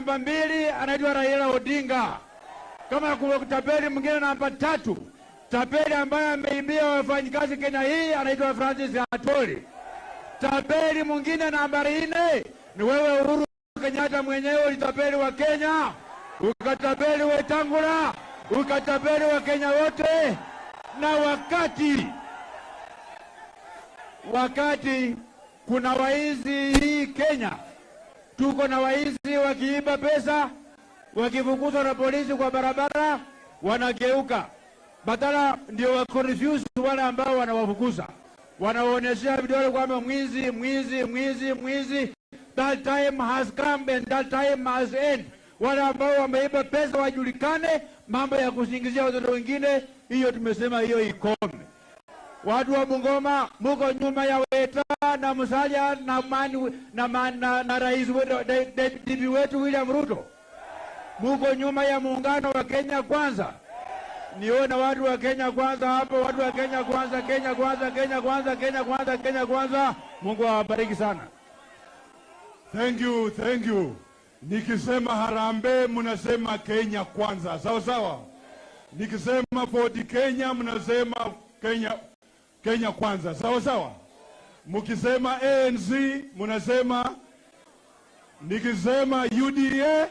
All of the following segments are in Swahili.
namba 2 anaitwa Raila Odinga. Kama kuna tapeli mwingine namba 3, tapeli ambaye ameibia wafanyikazi Kenya hii anaitwa Francis Atwoli. Tapeli mwingine namba 4 ni wewe Uhuru Kenyatta mwenyewe, ulitapeli wa Kenya, ukatapeli Wetangula, ukatapeli wa Kenya wote. Na wakati kuna waizi hii Kenya, tuko na waizi wakiiba pesa, wakifukuzwa na polisi kwa barabara wanageuka, badala ndio wa confuse wale ambao wanawafukuza, wanawaonyeshea vidole kwamba mwizi, mwizi, mwizi, mwizi. That time has come and that time must end. Wale ambao wameiba pesa wajulikane. Mambo ya kusingizia watoto wengine, hiyo tumesema hiyo ikome. Watu wa Bungoma, muko nyuma ya Weta na Musalia na mani, na, man, na rais wetu, DP wetu William Ruto. Muko nyuma ya muungano wa Kenya Kwanza. Nione watu wa Kenya Kwanza hapo, watu wa Kenya Kwanza, Kenya Kwanza, Kenya Kwanza, Kenya Kwanza, Kenya Kwanza. Mungu awabariki sana. Thank you, thank you. Nikisema harambee mnasema Kenya Kwanza, sawa sawa? Nikisema Ford Kenya mnasema Kenya Kwanza, sawa sawa? Mkisema ANC mnasema, nikisema UDA,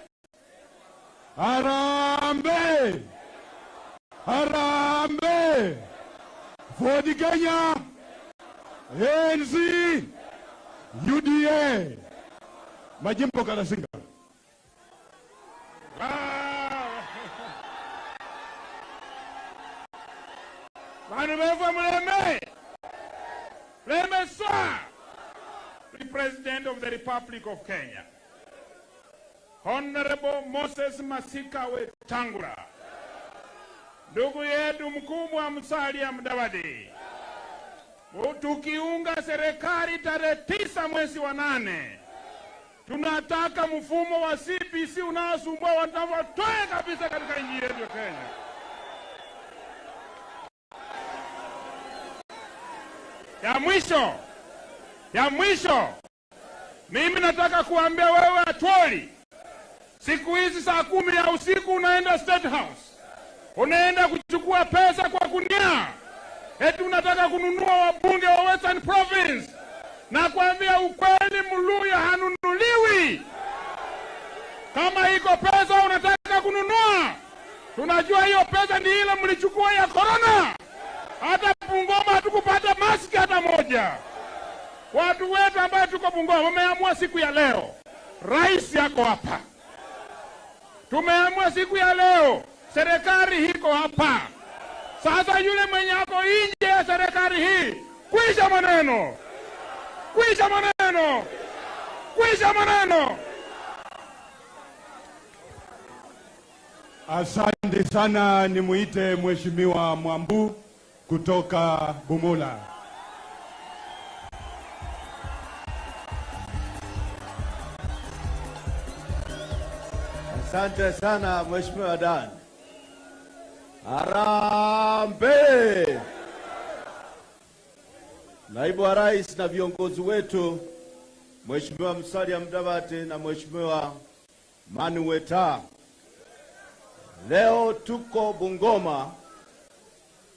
harambee, harambee, Ford Kenya, ANC, UDA. Majimbo Kalasinga. Vanhu vefwe mulembe, lembe swa. The President of the Republic of Kenya, Honorable Moses Masika Wetangula, ndugu yetu mkubwa Musalia Mudavadi, tukiunga serikali tarehe 9 mwezi wa 8, tunataka mfumo wa CBC unaosumbua watoe kabisa katika nchi yetu ya Kenya. Ya mwisho, mimi nataka kuambia wewe Atwoli, siku hizi saa 10 ya usiku unaenda State House, unaenda kuchukua pesa kwa gunia, eti unataka kununua wabunge wa Western Province. Na kuambia ukweli, Mluya hanunuliwi. Kama iko pesa unataka kununua, tunajua hiyo pesa ni ile mlichukua ya corona. Hata Bungoma hatukupata maski hata moja. Watu wetu ambao tuko Bungoma wameamua siku ya leo, rais yako hapa. Tumeamua siku ya leo, serikali iko hapa. Sasa yule mwenye ako nje ya serikali hii, kwisha maneno, kwisha maneno, kwisha maneno. Asante sana, nimuite Mheshimiwa Mwambu kutoka Bumula. Asante sana Mheshimiwa Dan. Harambee! Naibu wa Rais na viongozi wetu, Mheshimiwa Musalia Mudavadi na Mheshimiwa Manu Weta. Leo tuko Bungoma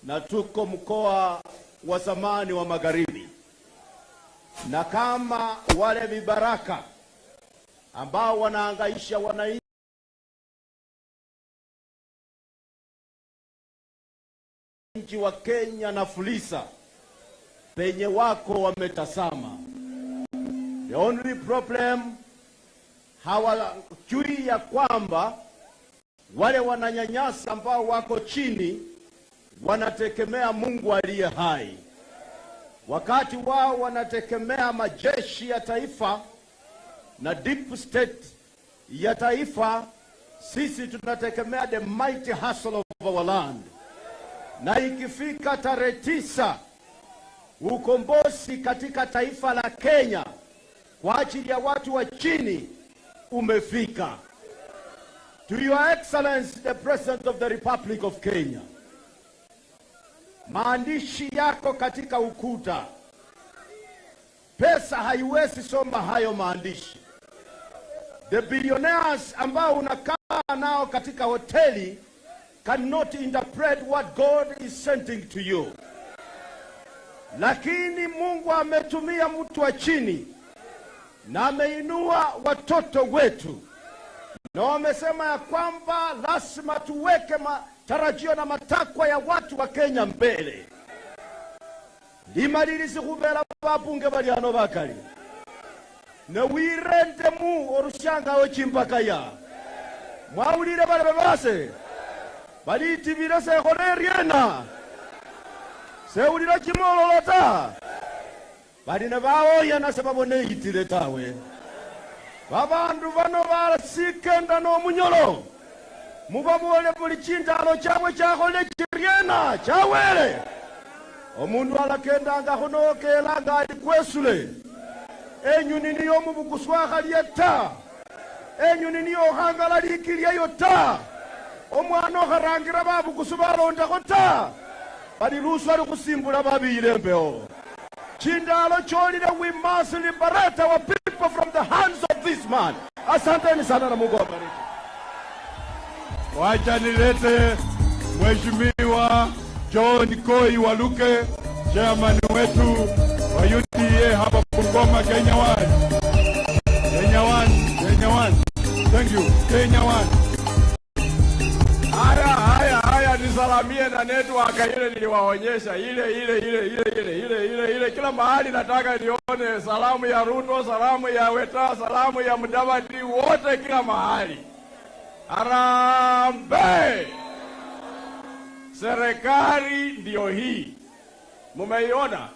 na tuko mkoa wa zamani wa Magharibi. Na kama wale vibaraka ambao wanahangaisha wananchi wa Kenya na Fulisa, penye wako wametasama. The only problem, hawajui ya kwamba wale wananyanyasa ambao wako chini wanategemea Mungu aliye hai. Wakati wao wanategemea majeshi ya taifa na deep state ya taifa, sisi tunategemea the mighty hustle of our land. Na ikifika tarehe 9, ukombozi katika taifa la Kenya kwa ajili ya watu wa chini umefika. To Your Excellency the President of the Republic of Kenya, maandishi yako katika ukuta, pesa haiwezi soma hayo maandishi. The billionaires ambao unakaa nao katika hoteli cannot interpret what God is sending to you. Lakini Mungu ametumia mtu wa chini na ameinua watoto wetu, na wamesema ya kwamba lazima tuweke matarajio na matakwa ya watu wa Kenya mbele. Limalilisi khubela babunge bali ano bakali ne wirendemu orushangawo chimbakaya mwawulile bale babase balitibile sekhole eryena sewulila chimololo ta bali ne bawoyana sebabone yitile tawe. Babandu bano basikenda n'omunyolo mubabole buli chindalo chabwe chakhole chiryena chawele. Omundu alakendanga khunokelanga ali kwesule enyuni niyo mubukuswakhalye ta, enyuni niyo okhangala likilyayo ta, omwana okharangira babukusu balondakho ta, bali luswa likhusimbula babiyile embewo. Chindalo cholile, we must liberate our people from the hands of this man. Asanteni sana na Mungu awabariki. Wacha nilete Mheshimiwa John Koi Waluke, chairman wetu wa UDA hapa Bungoma, Kenya One. Kenya One, Kenya One. Thank you. Kenya One. Haya, haya, haya, nisalamie na network ile niliwaonyesha, ile ile ile ile ile ile ile ile, kila mahali nataka nione salamu ya Ruto, salamu ya Weta, salamu ya Mudavadi, wote kila mahali. Harambee! Serikali ndio hii, mumeiona.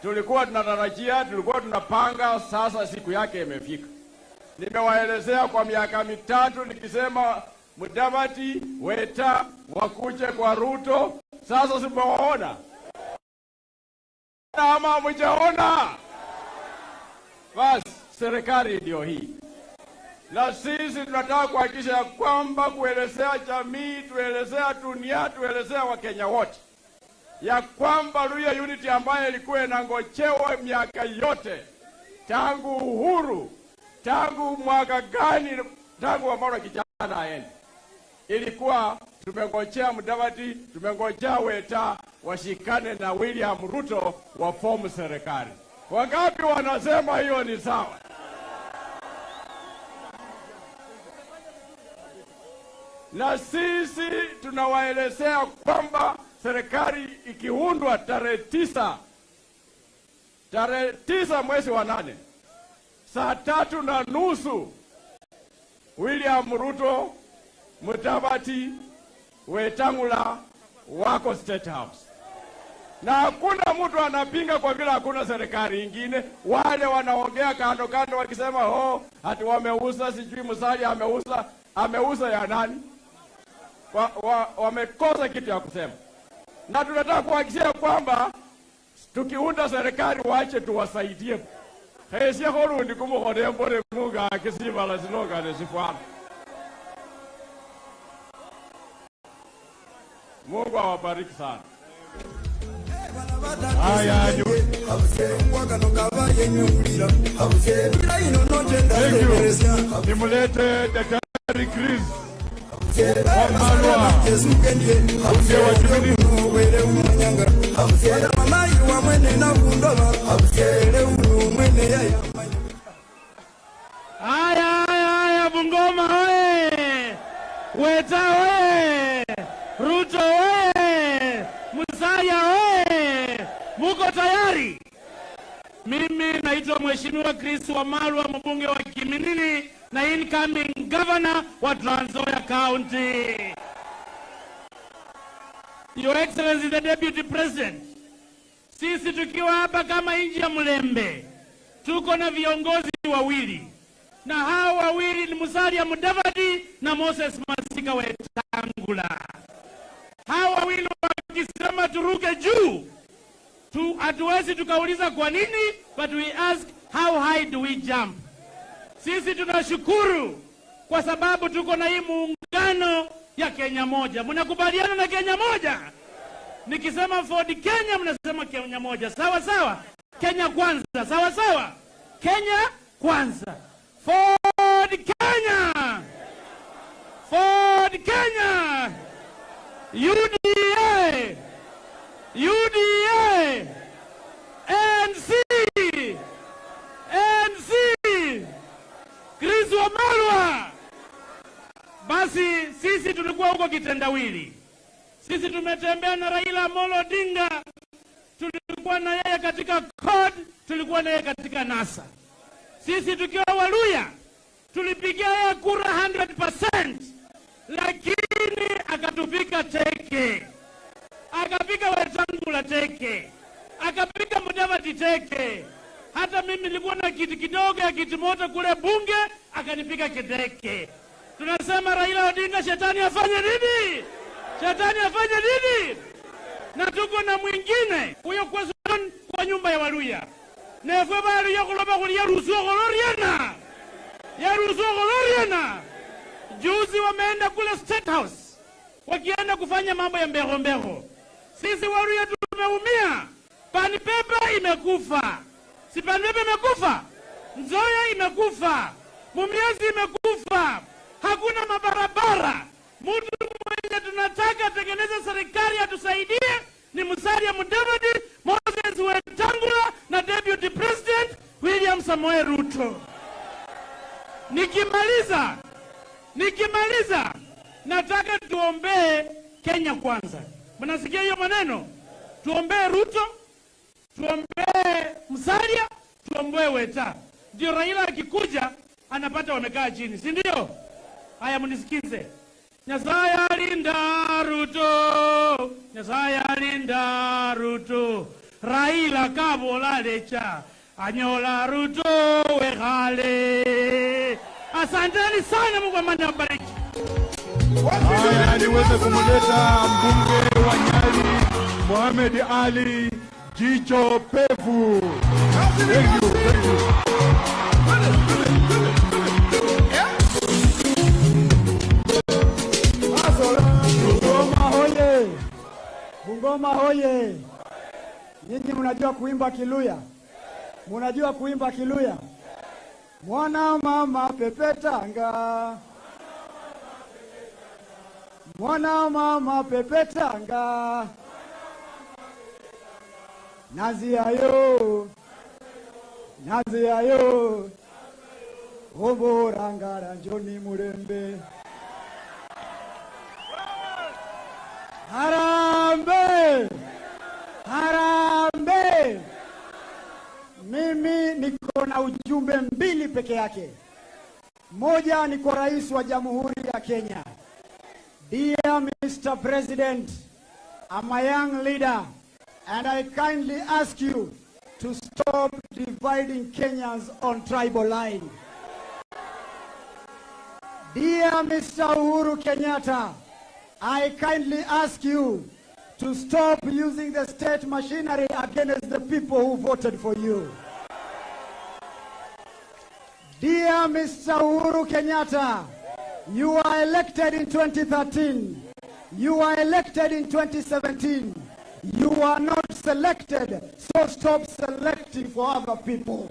Tulikuwa tunatarajia, tulikuwa tunapanga, sasa siku yake imefika. Nimewaelezea kwa miaka 3 nikisema Mudavadi, Weta wakuje kwa Ruto. Sasa simewaona ama mjaona? Basi serikali ndio hii, na sisi tunataka kuhakikisha ya kwamba kuelezea jamii, tuelezea dunia, tuelezea Wakenya wote ya kwamba Luhya Unity ambayo ilikuwa inangojewa miaka yote tangu uhuru, tangu mwaka gani, tangu Wamalwa kijana aende, ilikuwa tumengojea Mudavadi, tumengojea Weta washikane na William Ruto wa fomu serikali. Wangapi wanasema hiyo ni sawa? Na sisi tunawaelezea kwamba serikali ikiundwa tarehe 9 mwezi wa 8 saa 3:30, William Ruto, Mudavadi, Wetangula wako State House. Na hakuna mtu anapinga kwa vile hakuna serikali ingine. Wale wanaongea kando kando wakisema oh, ati wameuza, sijui Musalia ameuza, ameuza ya nani? Wamekosa kitu ya kusema. Na tunataka kuhakikishia kwamba tukiunda serikali waache tuwasaidie. Hesia horundi kumukhone mbone munga akisibala sinongane sifwana. Mungu awabariki sana. Haya, thank you. Nimulete Daktari Chris Wamalwa, mbunge wa Jubilee. Haya, haya, haya, Bungoma oye! Weta oye! Ruto oye! Musalia oye! Muko tayari? Mimi naitwa Mheshimiwa Chris Wamalwa, mbunge wa Kiminini na incoming governor wa Trans Nzoia County. Your Excellency the Deputy President, sisi tukiwa hapa kama nchi ya Mlembe tuko na viongozi wawili, na hao wawili ni Musalia Mudavadi na Moses Masika Wetangula. Hao wawili wakisema turuke juu, hatuwezi tukauliza kwa nini, but we ask how high do we jump. Sisi tunashukuru kwa sababu tuko na hii muungano ya Kenya moja. Mnakubaliana na Kenya moja? Nikisema Ford Kenya mnasema Kenya moja. Sawa sawa? Kenya kwanza. Sawa sawa? Kenya kwanza. Ford Ford Kenya! Ford Kenya! UDA! UDA! NC! NC! Chris Wamalwa! Basi sisi tulikuwa huko kitendawili. Sisi tumetembea na Raila Amolo Odinga, tulikuwa na yeye katika CORD, tulikuwa na yeye katika NASA. Sisi tukiwa Waluya tulipigia yeye kura 100%, lakini akatupika teke, akapika Wetangula teke, akapika Mudavadi teke. Hata mimi nilikuwa na kiti kidogo ya kiti moto kule bunge, akanipika kiteke. Tunasema Raila Odinga, shetani afanye nini? Shetani afanye nini? Na tuko na mwingine huyo question kwa nyumba ya Waluya nefwe baluya kuloba kuli yarusuo koloriena yarusuo koloriena. Juzi wameenda kule State House wakienda kufanya mambo ya mbero mbero. Sisi Waluya tumeumia, Pan imekufa, si Pan imekufa, Nzoia imekufa, Mumias imekufa, hakuna mabarabara. Mtu mwenye tunataka tengeneza serikali atusaidie ni Musalia Mudavadi, Moses Wetangula na Deputy President William Samoei Ruto. Nikimaliza nataka tuombee Kenya kwanza. Mnasikia hiyo maneno? Tuombee Ruto, tuombee Musalia, tuombee Weta. Ndio Raila akikuja anapata wamekaa chini, si ndio? Haya, mnisikize. Nyasaye alinda Ruto, Nyasaye alinda Ruto, Raila kabola lecha, anyola Ruto wekhale. Asanteni sana, Mungu amani awabariki. Haya, niweze kumuleta mbunge wa Nyali Mohamed Ali Jicho Pevu. Thank you, thank you. Bungoma hoye! Bungoma hoye! Nyinyi mnajua kuimba Kiluya? Mnajua kuimba Kiluya? Mwana mama pepetanga, mwana mama pepetanga, naziayo, naziayo, oborangara njoni murembe. Harambee! Harambee! Mimi niko na ujumbe mbili peke yake. Moja ni kwa Rais wa Jamhuri ya Kenya. Dear Mr. President, I'm a young leader and I kindly ask you to stop dividing Kenyans on tribal line. Dear Mr. Uhuru Kenyatta, I kindly ask you to stop using the state machinery against the people who voted for you. Dear Mr. Uhuru Kenyatta, you were elected in 2013. You were elected in 2017. You are not selected, so stop selecting for other people.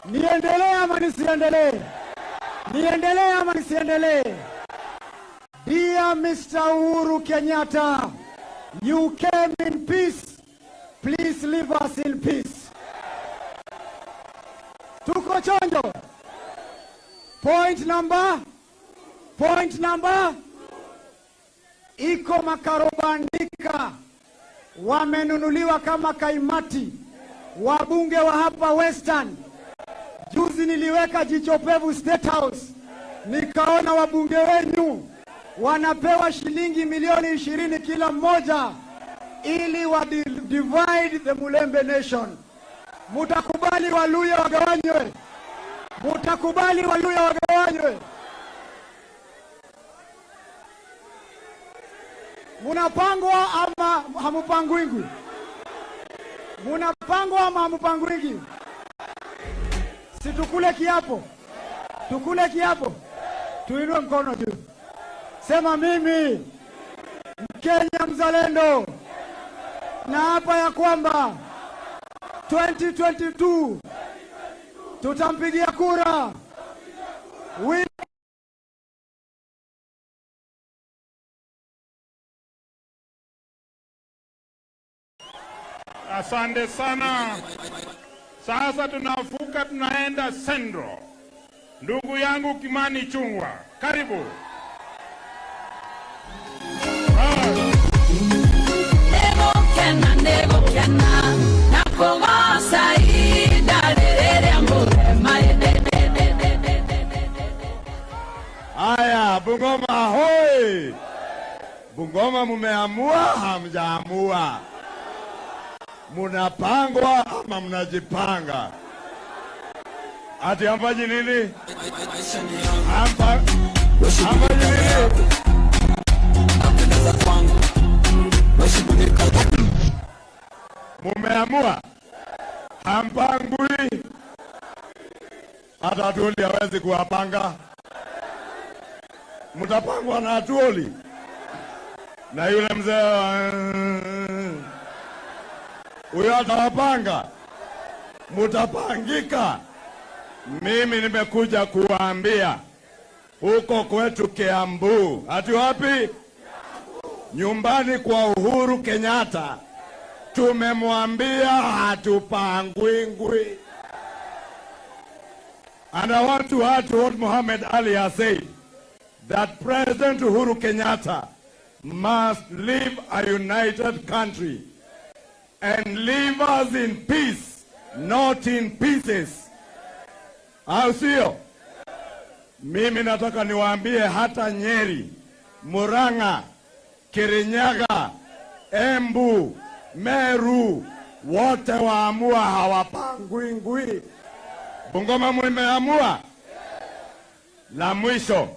Niendelee ama nisiendelee? Niendelee ama nisiendelee? Dear Mr. Uhuru Kenyatta, you came in peace. Please leave us in peace. Tuko chonjo. Point number, iko makarobandika wamenunuliwa kama kaimati, wabunge wa hapa Western. Juzi niliweka jicho pevu State House, nikaona wabunge wenyu wanapewa shilingi milioni 20 kila mmoja ili wa divide the Mulembe nation. Mutakubali Waluya wagawanywe? Mutakubali Waluya wagawanywe? Munapangwa ama hamupangwingi? Munapangwa ama hamupangwingi? Si tukule kiapo, tukule kiapo, tuinue mkono juu, sema mimi Mkenya mzalendo na hapa ya kwamba 2022 Tutampigia kura Asante sana. Sasa tunavuka tunaenda Central. Ndugu yangu Kimani Ichung'wah, karibu. Haya, Bungoma hoi! Bungoma mumeamua, hamjaamua? Munapangwa ama mnajipanga? Ati amfanyi nini? Amfanyi nini? Mumeamua? Hampangwi? Hata Atwoli hawezi kuwapanga. Mtapangwa na Atwoli na yule mzee huyo atawapanga, mutapangika. Mimi nimekuja kuwaambia huko kwetu Kiambu, ati wapi? Nyumbani kwa Uhuru Kenyatta, tumemwambia hatupangwi ngwi. And I want to add to what Muhammad Ali has said, that President Uhuru Kenyatta must leave a united country and leave us in peace, not in pieces. Au sio? Mimi nataka niwaambie hata Nyeri, Murang'a, Kirinyaga, Embu, Meru, wote waamua hawapangwi ngwi. Bungoma mmeamua? La mwisho,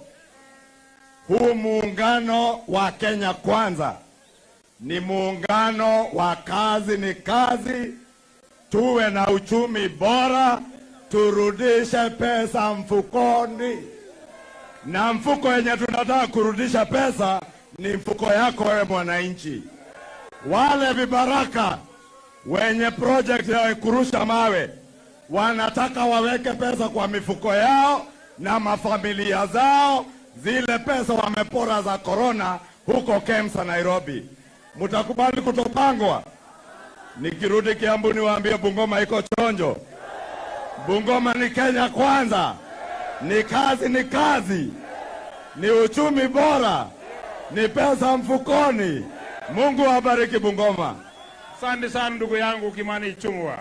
huu muungano wa Kenya Kwanza ni muungano wa kazi ni kazi, tuwe na uchumi bora, turudishe pesa mfukoni. Na mfuko yenye tunataka kurudisha pesa ni mfuko yako wewe mwananchi. Wale vibaraka wenye project ya kurusha mawe wanataka waweke pesa kwa mifuko yao na mafamilia zao, zile pesa wamepora za corona huko Kemsa Nairobi. Mtakubali kutopangwa? Nikirudi Kiambu niwaambie Bungoma iko chonjo. Bungoma ni Kenya Kwanza. Ni kazi ni kazi. Ni uchumi bora. Ni pesa mfukoni. Mungu awabariki Bungoma. Asante sana ndugu yangu Kimani Ichung'wah.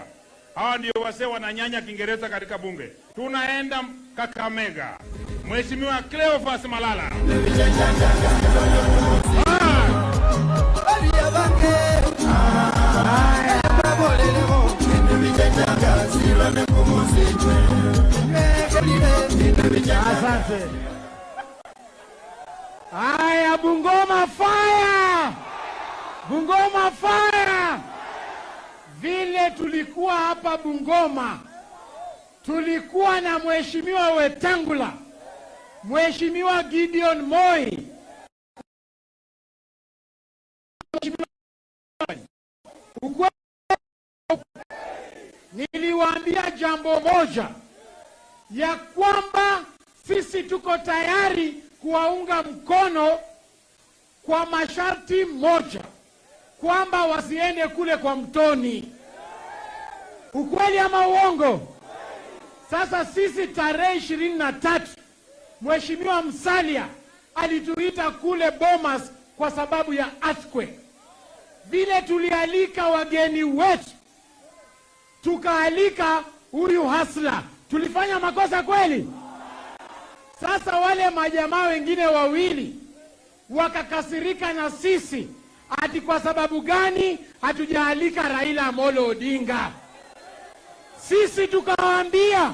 Hawa ndio wasee wananyanya Kiingereza katika bunge. Tunaenda Kakamega. Mheshimiwa Cleophas Malala. Asante. Haya, Bungoma fire! Bungoma fire! Vile tulikuwa hapa Bungoma, tulikuwa na Mheshimiwa Wetangula, Mheshimiwa Gideon Moi, niliwaambia jambo moja, ya kwamba sisi tuko tayari kuwaunga mkono kwa masharti moja, kwamba wasiende kule kwa mtoni. Ukweli ama uongo? Sasa sisi tarehe 23 Mheshimiwa Musalia alituita kule Bomas kwa sababu ya earthquake. Vile tulialika wageni wetu, tukaalika huyu Hasla, tulifanya makosa kweli? Sasa wale majamaa wengine wawili wakakasirika na sisi, ati kwa sababu gani hatujaalika Raila Amolo Odinga? Sisi tukawaambia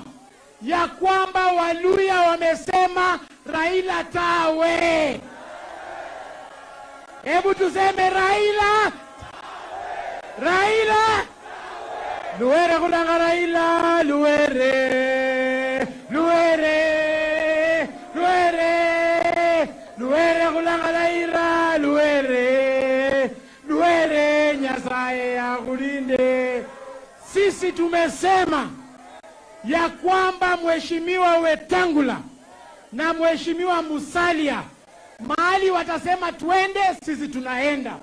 ya kwamba Waluya wamesema Raila tawe. Hebu tuseme Raila, Raila, Luere kulanga Raila, Luere, Luere, Luere, Luere kulanga Raila, Luere, Luere, Nyasaye akulinde. Sisi tumesema ya kwamba Mheshimiwa Wetangula na Mheshimiwa Musalia mahali watasema twende, sisi tunaenda.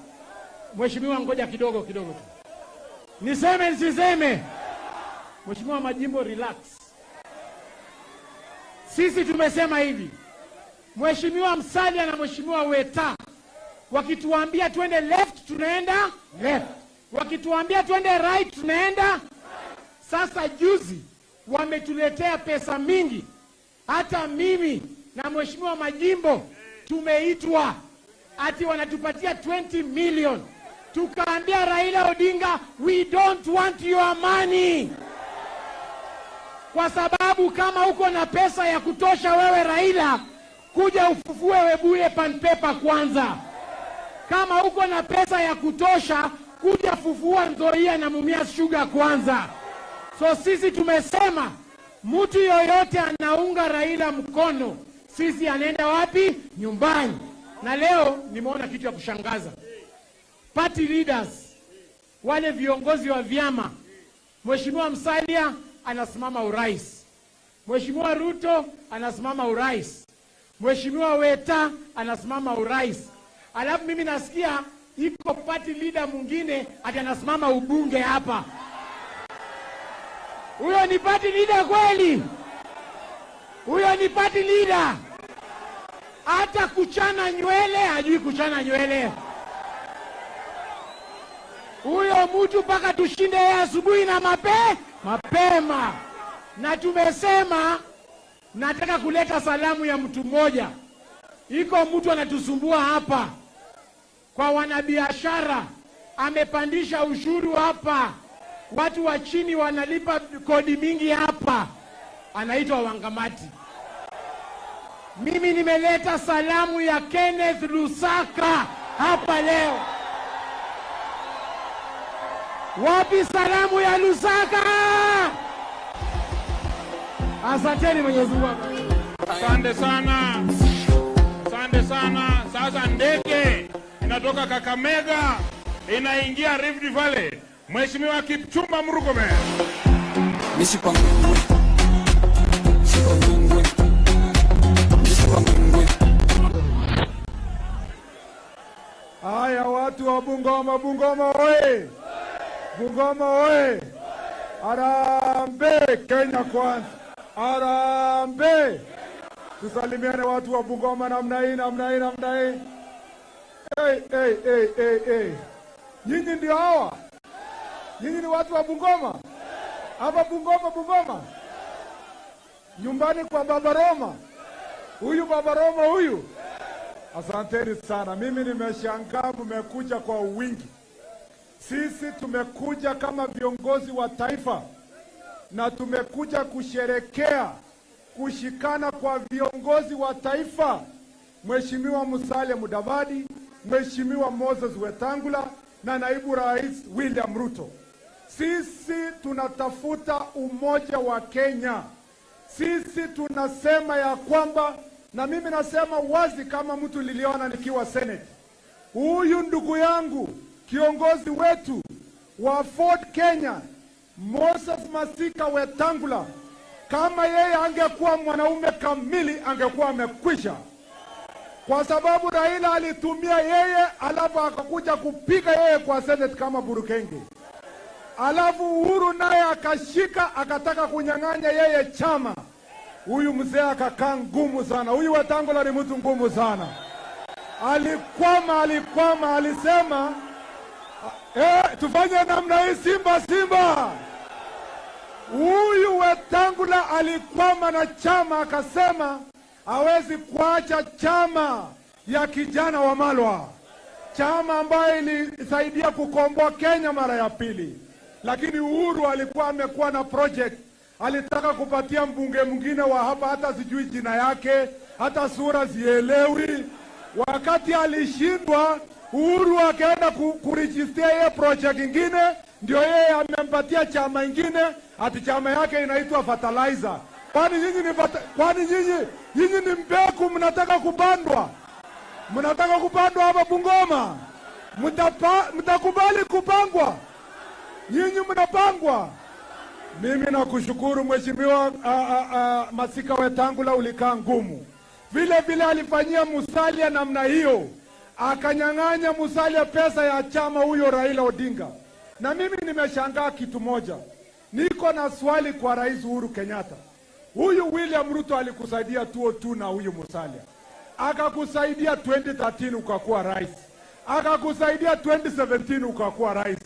Mheshimiwa, ngoja kidogo kidogo tu. Niseme nisiseme? Mheshimiwa Majimbo, relax. Sisi tumesema hivi, Mheshimiwa Musalia na Mheshimiwa Weta wakituambia twende left, tunaenda left. Wakituambia twende right, tunaenda. Sasa juzi wametuletea pesa mingi. Hata mimi na Mheshimiwa Majimbo tumeitwa ati wanatupatia 20 million. Tukaambia Raila Odinga, we don't want your money. Kwa sababu kama uko na pesa ya kutosha wewe Raila, kuja ufufue Webuye Pan Paper kwanza. Kama uko na pesa ya kutosha, kuja fufua Nzoia na Mumias Sugar kwanza. So sisi tumesema mtu yoyote anaunga Raila mkono, sisi anaenda wapi? Nyumbani. Na leo nimeona kitu ya kushangaza. Party leaders, wale viongozi wa vyama, Mheshimiwa Musalia anasimama urais, Mheshimiwa Ruto anasimama urais, Mheshimiwa Weta anasimama urais. Alafu mimi nasikia iko party leader mwingine ati anasimama ubunge hapa. Huyo ni party leader kweli? Huyo ni party leader? Hata kuchana nywele hajui kuchana nywele. Huyo mtu mpaka tushinde yeye asubuhi na mapema. Na tumesema nataka kuleta salamu ya mtu mmoja. Iko mtu anatusumbua hapa kwa wanabiashara, amepandisha ushuru hapa, watu wa chini wanalipa kodi mingi hapa, anaitwa Wangamati. Mimi nimeleta salamu ya Kenneth Lusaka hapa leo. Wapi salamu ya Lusaka? Asanteni, Mwenyezi Mungu. Asante sana, asante sana. Sasa ndege inatoka Kakamega inaingia Rift Valley. Mheshimiwa Kipchumba Murkomen. Misipangwe. Sipangwe. Misipangwe. Haya, watu wa Bungoma, Bungoma oye! Bungoma oye! Harambee Kenya kwanza! Harambee! Tusalimiane watu wa Bungoma namna hii, namna hii, namna hii. Hey, hey, hey, hey, hey. Nyinyi ndio hawa? Nyinyi ni watu wa Bungoma? Hapa Bungoma, Bungoma? Nyumbani kwa Baba Roma? Huyu Baba Roma huyu? Asanteni sana. Mimi nimeshangaa mmekuja kwa wingi. Sisi tumekuja kama viongozi wa taifa na tumekuja kusherekea kushikana kwa viongozi wa taifa, Mheshimiwa Musalia Mudavadi, Mheshimiwa Moses Wetangula na Naibu Rais William Ruto. Sisi tunatafuta umoja wa Kenya. Sisi tunasema ya kwamba, na mimi nasema wazi kama mtu niliona nikiwa Senate, huyu ndugu yangu kiongozi wetu wa Ford Kenya Moses Masika Wetangula, kama yeye angekuwa mwanaume kamili angekuwa amekwisha, kwa sababu Raila alitumia yeye, alafu akakuja kupiga yeye kwa Senate kama burukenge, alafu Uhuru naye akashika akataka kunyang'anya yeye chama. Huyu mzee akakaa ngumu sana. Huyu Wetangula ni mtu ngumu sana. Alikwama, alikwama, alisema tufanye namna hii, Simba Simba. Huyu Wetangula alikwama na chama, akasema hawezi kuacha chama ya kijana wa Malwa, chama ambayo ilisaidia kukomboa Kenya mara ya pili. Lakini Uhuru alikuwa amekuwa na project, alitaka kupatia mbunge mwingine wa hapa, hata sijui jina yake, hata sura sielewi. Wakati alishindwa, Uhuru akaenda kuregister yeye project ingine, ndio yeye amempatia chama ingine, ati chama yake inaitwa fertilizer. Kwani nyinyi ni kwani nyinyi ni mbegu mnataka kupandwa? Mnataka kupandwa hapa Bungoma? Mtakubali kupangwa? Nyinyi mnapangwa? Mimi nakushukuru Mheshimiwa Masika Wetangula, ulikaa ngumu. Vile vile alifanyia Musalia namna hiyo, akanyang'anya Musalia pesa ya chama huyo Raila Odinga. Na mimi nimeshangaa kitu moja, niko na swali kwa Rais Uhuru Kenyatta. Huyu William Ruto alikusaidia 2002 na huyu Musalia akakusaidia 2013 ukakuwa rais, akakusaidia 2017 ukakuwa rais,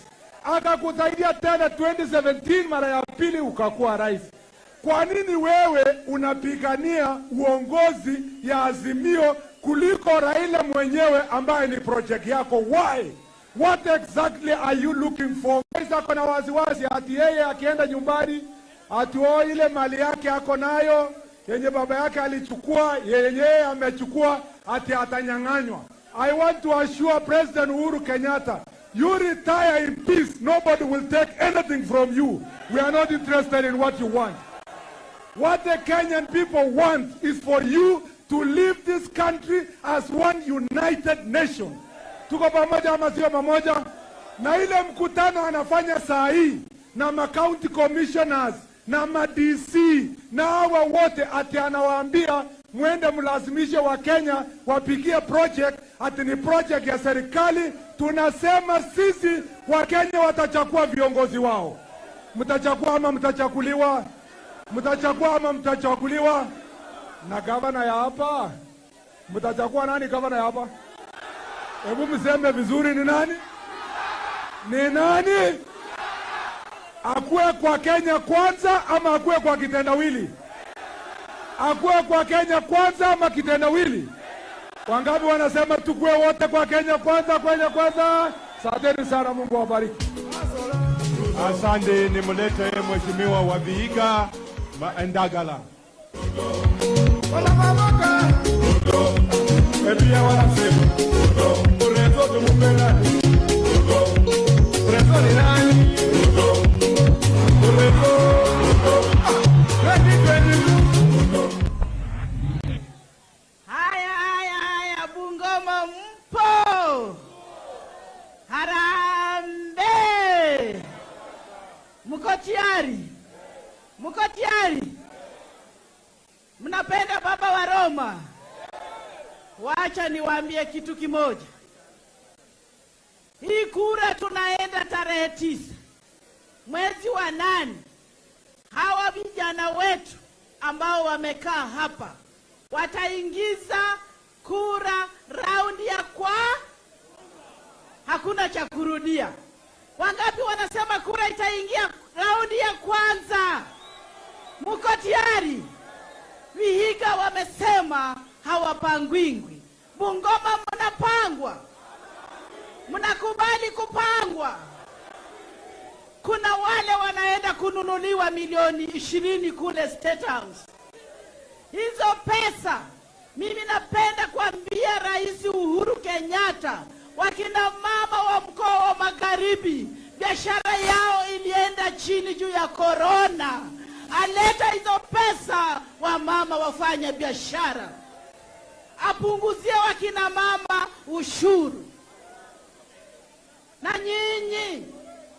akakusaidia tena 2017 mara ya pili ukakuwa rais. Kwa nini wewe unapigania uongozi ya Azimio kuliko Raila mwenyewe ambaye ni project yako? Why? What exactly are you looking for? Rais ako na wasiwasi ati yeye akienda nyumbani ati oh, ile mali yake ako nayo yenye baba yake alichukua, yeye amechukua, ati atanyang'anywa. I want to assure President Uhuru Kenyatta, you retire in peace. Nobody will take anything from you. We are not interested in what you want. What the Kenyan people want is for you to leave this country as one united nation. Tuko pamoja ama sio pamoja? Na ile mkutano anafanya saa hii na ma county commissioners na ma DC na hawa wote, ati anawaambia mwende mlazimishe wa Kenya wapigie project, ati ni project ya serikali. Tunasema sisi Wakenya watachagua viongozi wao. Mtachagua ama mtachaguliwa? Mtachagua ama mtachaguliwa? Na gavana ya hapa mtachagua nani? Gavana ya hapa, hebu mseme vizuri, ni nani? Ni nani? Akuwe kwa Kenya Kwanza ama akuwe kwa kitendawili? Akuwe kwa Kenya Kwanza ama kitendawili? Wangapi wanasema tukue wote kwa Kenya Kwanza, Kenya Kwanza? Asanteni sana, Mungu awabariki. Asante, nimlete Mheshimiwa wa Vihiga Ndagala. Haya, haya, haya, Bungoma mpo? Harambee! Mko tayari? Mko tayari? Mnapenda baba wa Roma? Wacha niwaambie kitu kimoja. Hii kura tunaenda tarehe 9 mwezi wa 8. Hawa vijana wetu ambao wamekaa hapa wataingiza kura raundi ya kwa, hakuna cha kurudia. Wangapi wanasema kura itaingia raundi ya kwanza? Mko tayari? Vihiga wamesema hawapangwingwi. Bungoma mnapangwa? Mnakubali kupangwa? Kuna wale wanaenda kununuliwa milioni 20 kule State House. Hizo pesa, mimi napenda kuambia Rais Uhuru Kenyatta, wakina mama wa mkoa wa Magharibi, biashara yao ilienda chini juu ya corona. Aleta hizo pesa wamama wafanye biashara. Apunguzie wakina mama ushuru. Na nyinyi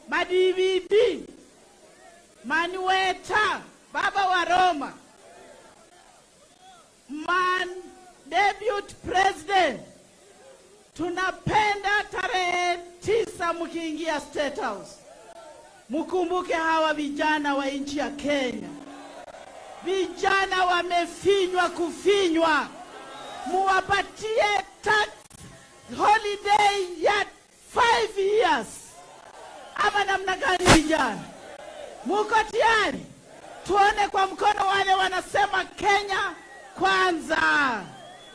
ma-DVD, Manueta, baba wa Roma, man deputy president, tunapenda tarehe 9 mkiingia State House, mkumbuke hawa vijana wa nchi ya Kenya. Vijana wamefinywa kufinywa, muwapatie tax holiday ya 5 years. Ama namna gani vijana? Muko tayari? Tuone kwa mkono wale wanasema Kenya kwanza.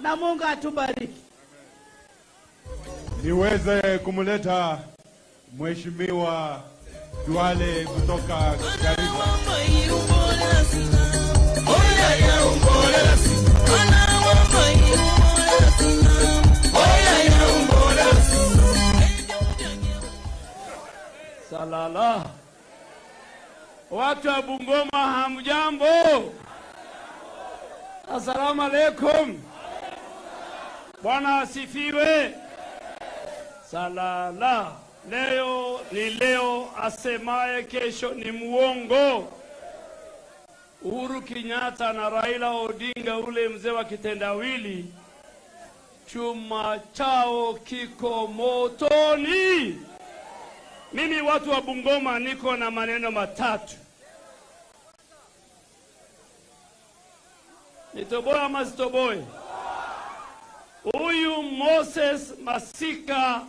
Na Mungu atubariki. Niweze kumleta Mheshimiwa Duale kutoka Garissa. Salala. Watu wa Bungoma hamjambo? Asalamu alaikum. Bwana asifiwe. Salala. Leo ni leo, asemaye kesho ni muongo. Uhuru Kenyatta na Raila Odinga, ule mzee wa kitendawili, chuma chao kiko motoni. Mimi watu wa Bungoma niko na maneno matatu. Nitoboe ama sitoboe? Huyu Moses Masika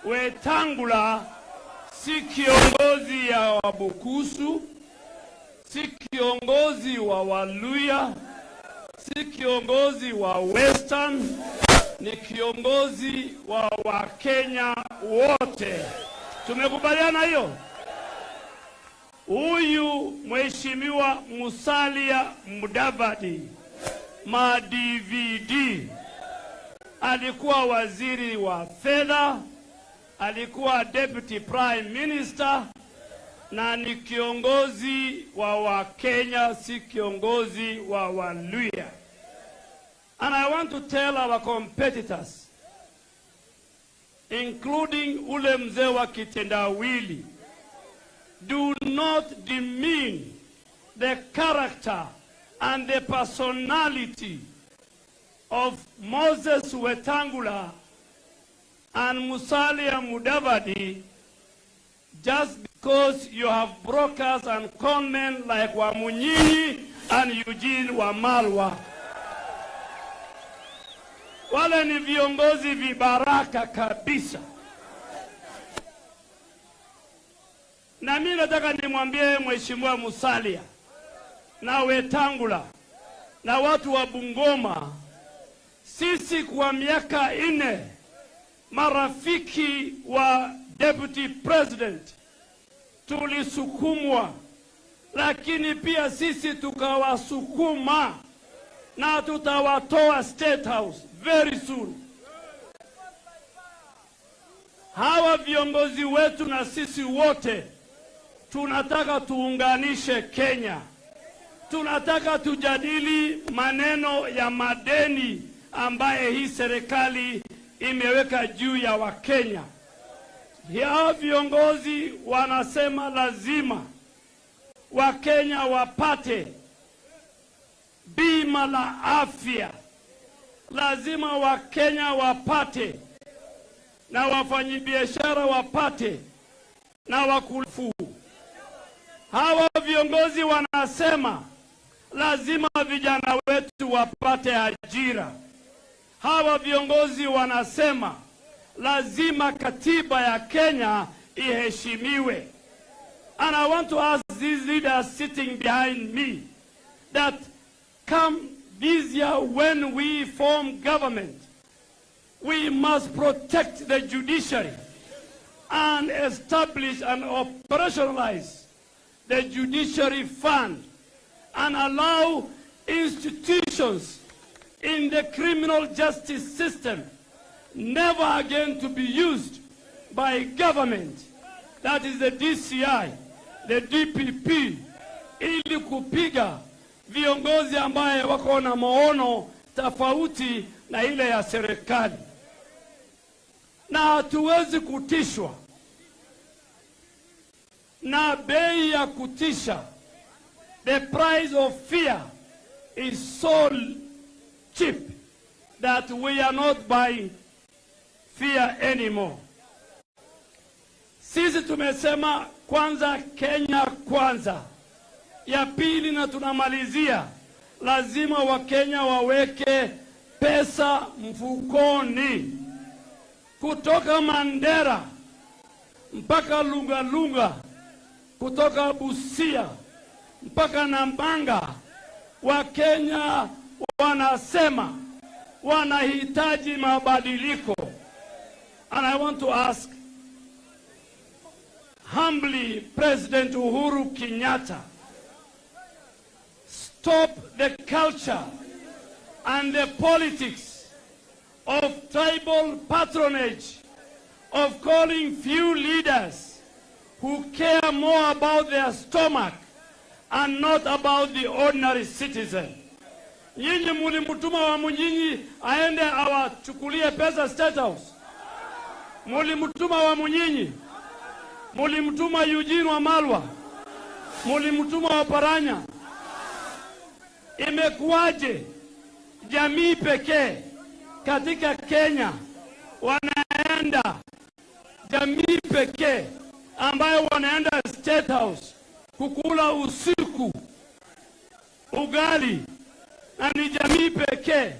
Wetangula si kiongozi ya Wabukusu, si kiongozi wa Waluya, si kiongozi wa Western, ni kiongozi wa Wakenya wote. Tumekubaliana hiyo? Huyu Mheshimiwa Musalia Mudavadi ma DVD alikuwa waziri wa fedha, alikuwa deputy prime minister na ni kiongozi wa Wakenya, si kiongozi wa Waluya. And I want to tell our competitors, including ule mzee wa kitendawili, do not demean the character and the personality of Moses Wetangula and Musalia Mudavadi just because you have brokers and conmen like Wamunyinyi and Eugene Wamalwa. Wale ni viongozi vibaraka kabisa. Na mimi nataka nimwambie Mheshimiwa Musalia na Wetangula na watu wa Bungoma, sisi kwa miaka 4 marafiki wa deputy president tulisukumwa, lakini pia sisi tukawasukuma na tutawatoa State House very soon. Hawa viongozi wetu na sisi wote tunataka tuunganishe Kenya. Tunataka tujadili maneno ya madeni ambaye hii serikali imeweka juu ya Wakenya. Hawa viongozi wanasema lazima Wakenya wapate bima la afya, lazima Wakenya wapate na wafanyibiashara wapate na wakufu. Hawa viongozi wanasema lazima vijana wetu wapate ajira. Hawa viongozi wanasema lazima katiba ya Kenya iheshimiwe. And I want to ask these leaders sitting behind me that come this year when we form government, we must protect the judiciary and establish and operationalize the judiciary fund and allow institutions in the criminal justice system never again to be used by government, that is the DCI, the DPP, ili kupiga viongozi ambaye wako na maono tofauti na ile ya serikali. Na hatuwezi kutishwa na bei ya kutisha. The price of fear is so cheap that we are not buying fear anymore. Sisi tumesema kwanza Kenya kwanza. Ya pili, na tunamalizia, lazima Wakenya waweke pesa mfukoni. Kutoka Mandera mpaka Lungalunga, kutoka Busia mpaka Nambanga, Wakenya wanasema wanahitaji mabadiliko. And I want to ask humbly President Uhuru Kenyatta, stop the culture and the politics of tribal patronage, of calling few leaders who care more about their stomach and not about the ordinary citizen. Nyinyi mulimtuma Wamunyinyi aende awachukulie pesa State House. Mulimtuma Wamunyinyi, mulimtuma Eugene Wamalwa, mulimtuma Oparanya, Imekuwaje jamii pekee katika Kenya wanaenda, jamii pekee ambayo wanaenda State House kukula usiku ugali, na ni jamii pekee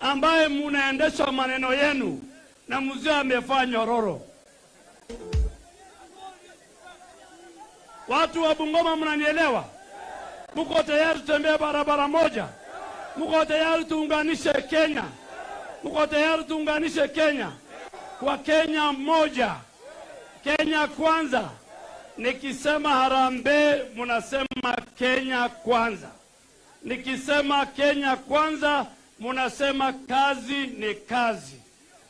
ambaye munaendesha maneno yenu na mzee amevaa nyororo? Watu wa Bungoma, mnanielewa? Muko tayari tutembee barabara moja? Muko tayari tuunganishe Kenya? Muko tayari tuunganishe Kenya kwa Kenya moja, Kenya kwanza? Nikisema harambee, munasema Kenya kwanza. Nikisema Kenya kwanza, munasema kazi ni kazi.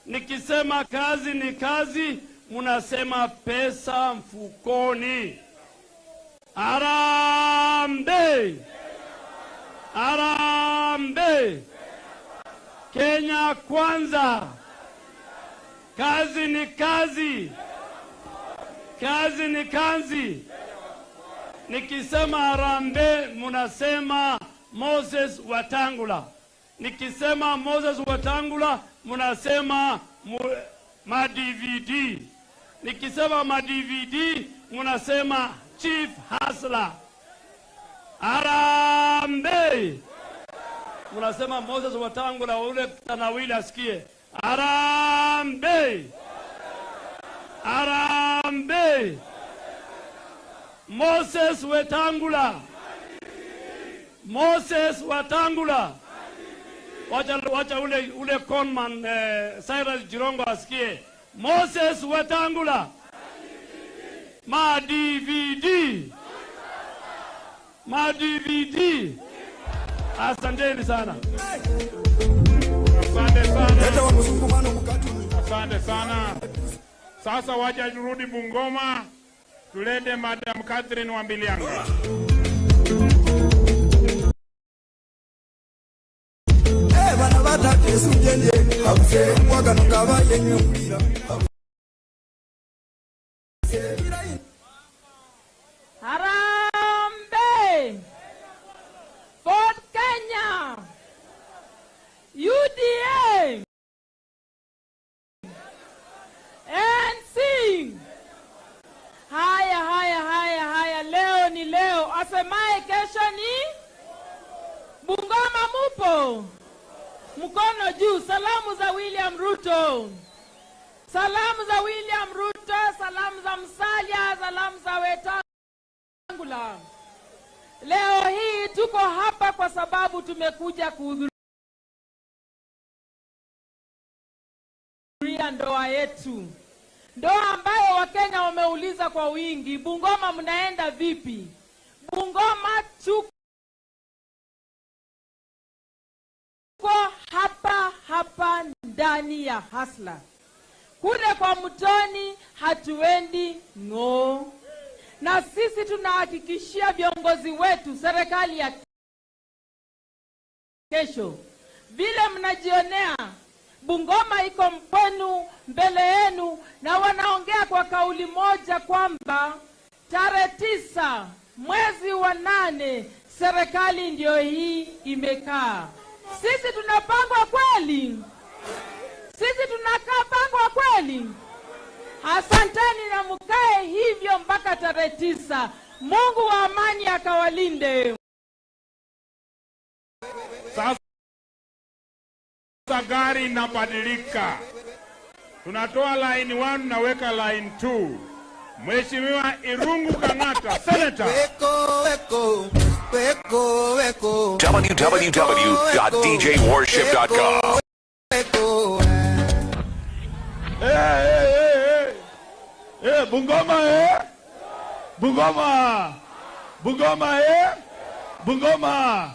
Nikisema kazi ni kazi, munasema pesa mfukoni. Harambee! Harambee! Kenya kwanza. Kazi ni kazi. Kazi ni kazi. Nikisema harambee, munasema Moses Wetangula. Nikisema Moses Wetangula, munasema ma DVD. Nikisema ma DVD, munasema Chief Hustler. Harambee! Munasema Moses Wetangula, ule tanawili asikie. Harambee! Harambee! Moses Wetangula. Moses Wetangula. Wacha ule conman Cyrus Jirongo asikie. Moses Wetangula. Ma DVD. Ma DVD. Asanteni sana. Asante sana. Asante sana. Sasa wacha turudi Bungoma, tulete Madam Catherine Wambilianga. Harambee! Ford Kenya! UDA! NC! Haya, haya, haya, haya, leo ni leo, asemaye kesho ni Bungoma. Mupo? Mkono juu. Salamu za William Ruto. Salamu za William Ruto, salamu za Musalia, salamu za Wetangula. Leo hii tuko hapa kwa sababu tumekuja kuhudhuria ndoa yetu. Ndoa ambayo Wakenya wameuliza kwa wingi, Bungoma mnaenda vipi? Bungoma tuko hapa hapa ndani ya Hustler. Kule kwa mtoni hatuendi ng'oo. Na sisi tunahakikishia viongozi wetu, serikali ya kesho, vile mnajionea Bungoma iko mpenu mbele yenu, na wanaongea kwa kauli moja kwamba tarehe 9 mwezi wa 8 serikali ndio hii imekaa. Sisi tunapangwa kweli? Sisi tunapangwa kweli? Asanteni na mkae hivyo mpaka tarehe 9. Mungu wa amani akawalinde. Sasa gari inabadilika. Tunatoa line 1 naweka line 2. Mheshimiwa Irungu Kang'ata, Senator. www.djworship.com. Hey, hey, hey. Hey, Bungoma, eh? Bungoma. Bungoma, eh? Bungoma.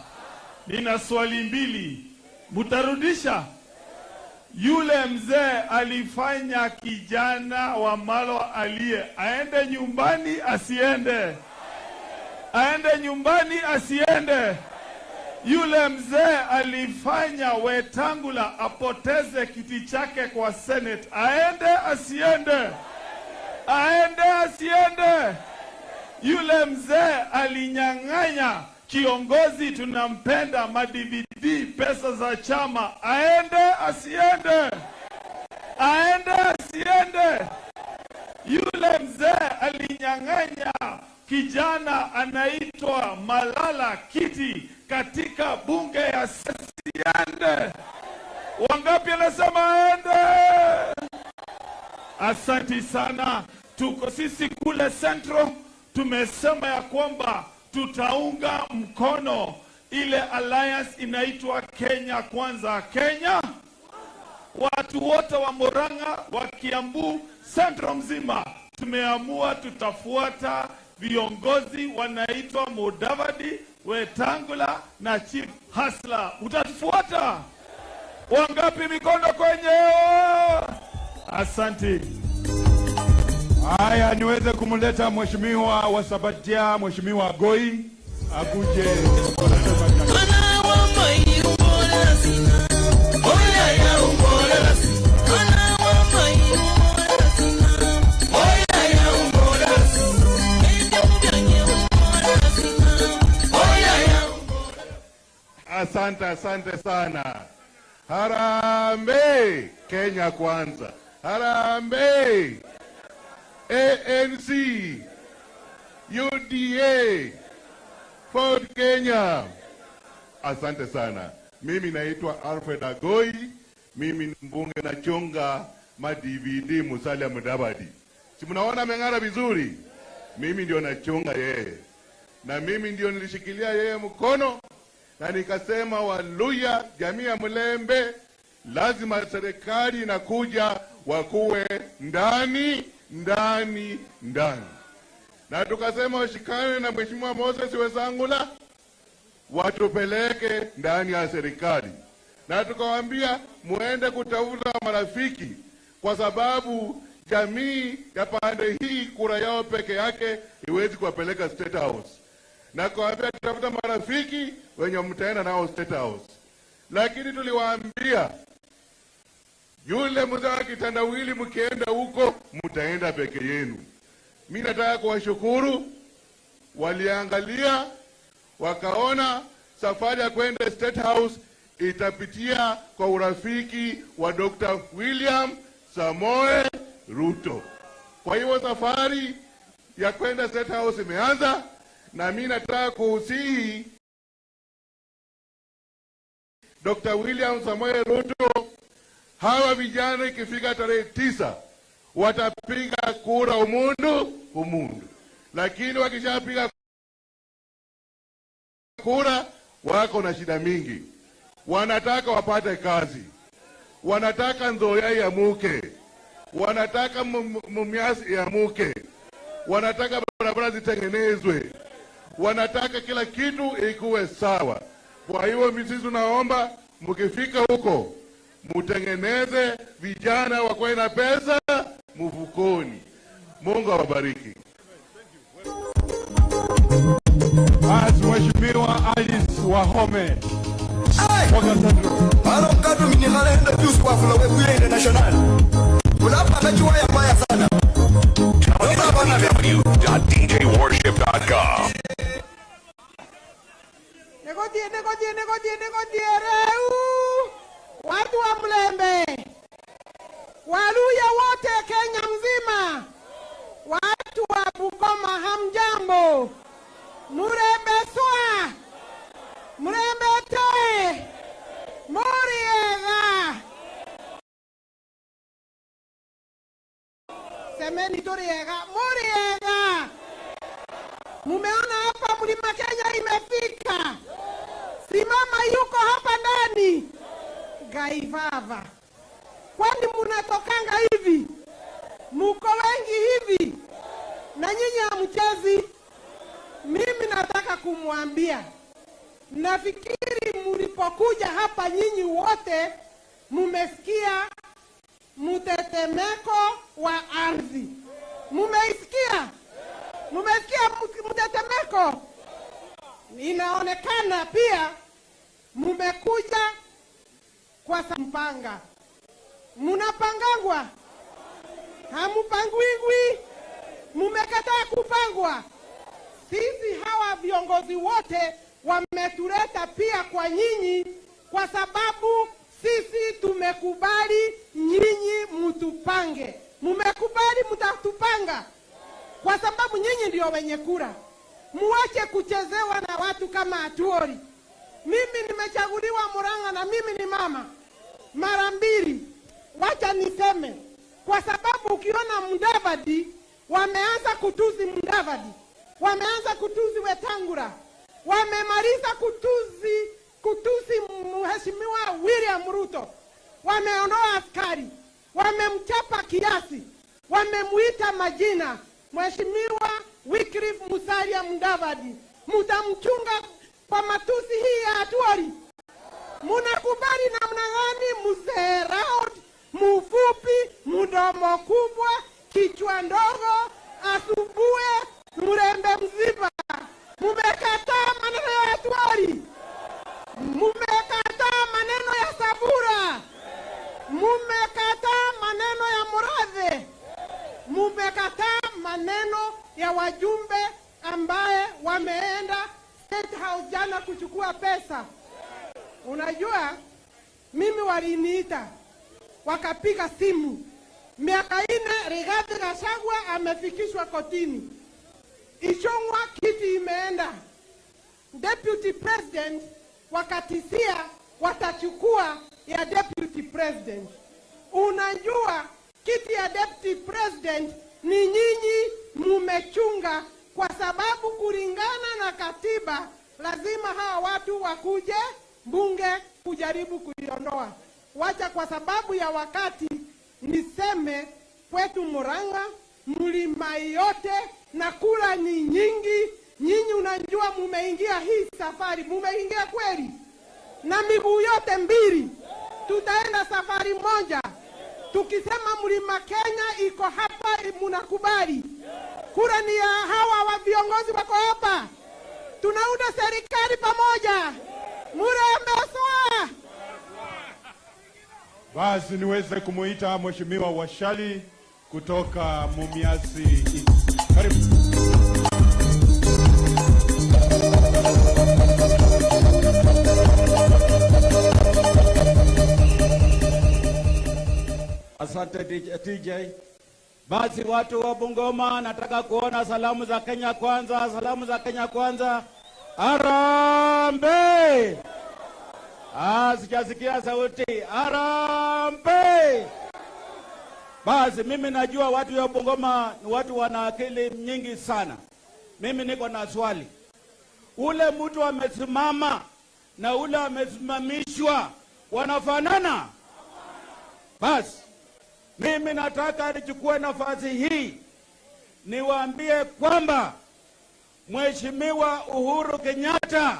Nina swali mbili. Mutarudisha? Yule mzee alifanya kijana wa Malwa aliye aende nyumbani asiende? Aende nyumbani asiende? Yule mzee alifanya Wetangula apoteze kiti chake kwa Senate, aende asiende? Aende asiende? Yule mzee alinyang'anya Kiongozi tunampenda, ma-DVD, pesa za chama, aende asiende? Aende asiende? Yule mzee alinyang'anya kijana anaitwa Malala kiti katika bunge ya siende. Wangapi anasema aende? Asanti sana. Tuko sisi kule Central tumesema ya kwamba tutaunga mkono ile alliance inaitwa Kenya Kwanza. Kenya, watu wote wa Murang'a, wa Kiambu, Central mzima tumeamua tutafuata viongozi wanaitwa Mudavadi, Wetangula na Chief Hasla. Utatufuata? Wangapi mikono kwenye hewa? Asante. Haya, niweze kumleta mheshimiwa wa Sabatia, Mheshimiwa Goi akuje. Asante, asante sana. Harambee Kenya Kwanza. Harambee ANC, UDA, Ford Kenya. Asante sana. Mimi naitwa Alfred Agoi, mimi ni mbunge na chonga ma DVD Musalia Mudavadi. Si mnaona ameng'ara vizuri? Mimi ndio nachonga yeye, na mimi ndio nilishikilia yeye mkono na nikasema Waluya, jamii ya Mlembe, lazima serikali inakuja wakuwe ndani ndani ndani, na tukasema washikane na Mheshimiwa Moses Wetangula watupeleke ndani ya serikali, na tukawaambia muende kutafuta marafiki, kwa sababu jamii ya pande hii kura yao peke yake iwezi kuwapeleka State House, na kuwaambia tafuta marafiki wenye mtaenda nao State House. Lakini tuliwaambia yule mzee wa kitandawili, mkienda huko mtaenda peke yenu. Mimi nataka kuwashukuru, waliangalia wakaona safari ya kwenda State House itapitia kwa urafiki wa Dr. William Samoei Ruto. Kwa hiyo safari ya kwenda State House imeanza, na mimi nataka kuhusihi Dr. William Samoei Ruto, hawa vijana ikifika tarehe 9 watapiga kura umundu umundu, lakini wakishapiga kura wako na shida mingi. Wanataka wapate kazi, wanataka Nzoia iamuke, wanataka Mumias iamuke, wanataka barabara zitengenezwe, wanataka kila kitu ikuwe sawa. Kwa hiyo sisi tunaomba mkifika huko mutengeneze vijana wakuwe na pesa mfukoni. Mungu awabariki. Basi Mheshimiwa Alice Wahome. www.djworship.com. Negotie reu. Watu wa Mlembe, Waluya wote Kenya mzima, watu wa Bungoma hamjambo. Murembe swa, murembe te, muriega. Semeni turiega, muriega. Mumeona hapa Mlima Kenya imefika. Simama yuko hapa ndani. Gaivava. Kwani munatokanga hivi? Muko wengi hivi? Na nyinyi hamchezi. Mimi nataka kumwambia, nafikiri mlipokuja hapa nyinyi wote mumesikia mtetemeko wa ardhi. Mumeisikia? Mumesikia mtetemeko? Inaonekana pia mumekuja kwa mpanga. Munapangangwa? Hamupangwingwi? Mumekataa kupangwa? Sisi hawa viongozi wote Wametuleta pia kwa nyinyi kwa sababu sisi tumekubali nyinyi mtupange. Mumekubali mtatupanga kwa sababu nyinyi ndio wenye kura. Muache kuchezewa na watu kama Atuoli. Mimi nimechaguliwa Murang'a na mimi ni mama mara mbili. Wacha niseme, kwa sababu ukiona Mudavadi wameanza kutuzi Mudavadi, wameanza kutuzi Wetangula, wamemaliza kutusi Mheshimiwa William Ruto, wameondoa askari, wamemchapa kiasi, wamemuita majina. Mheshimiwa Wycliffe Musalia Mudavadi, mtamchunga kwa matusi hii ya Atuoli? Munakubali namna gani mzee round, mfupi, mdomo kubwa, kichwa ndogo, asubue mrembe mzima? Mumekataa maneno ya Atuoli, mumekataa maneno ya Sabura, mumekataa maneno ya Murathe, mumekataa maneno ya wajumbe ambaye wameenda State House jana kuchukua pesa. Unajua, mimi waliniita wakapiga simu. Miaka 4 Rigathi Gachagua amefikishwa kotini, Ichung'wa kiti imeenda, Deputy President wakatisia watachukua ya Deputy President. Unajua kiti ya Deputy President ni nyinyi mumechunga, kwa sababu kulingana na katiba lazima hawa watu wakuje bunge kujaribu kuiondoa. Wacha kwa sababu ya wakati niseme kwetu Murang'a mlima yote na kula ni nyingi. Nyinyi unajua mumeingia hii safari, mumeingia kweli na miguu yote mbili. Tutaenda safari moja. Tukisema mlima Kenya iko hapa, munakubali. Kura ni ya hawa wa viongozi wako hapa. Tunaunda serikali pamoja. Murembe swa. Basi niweze kumuita Mheshimiwa Washali kutoka Mumias East. Karibu. Asante TJ. Basi watu wa Bungoma, nataka kuona salamu za Kenya Kwanza, salamu za Kenya Kwanza. Harambee! Sijasikia sauti. Harambee! Basi mimi najua watu wa Bungoma ni watu wana akili nyingi sana. Mimi niko na swali. Ule mtu amesimama na ule amesimamishwa wanafanana? Basi mimi nataka nichukue nafasi hii niwaambie kwamba Mheshimiwa Uhuru Kenyatta,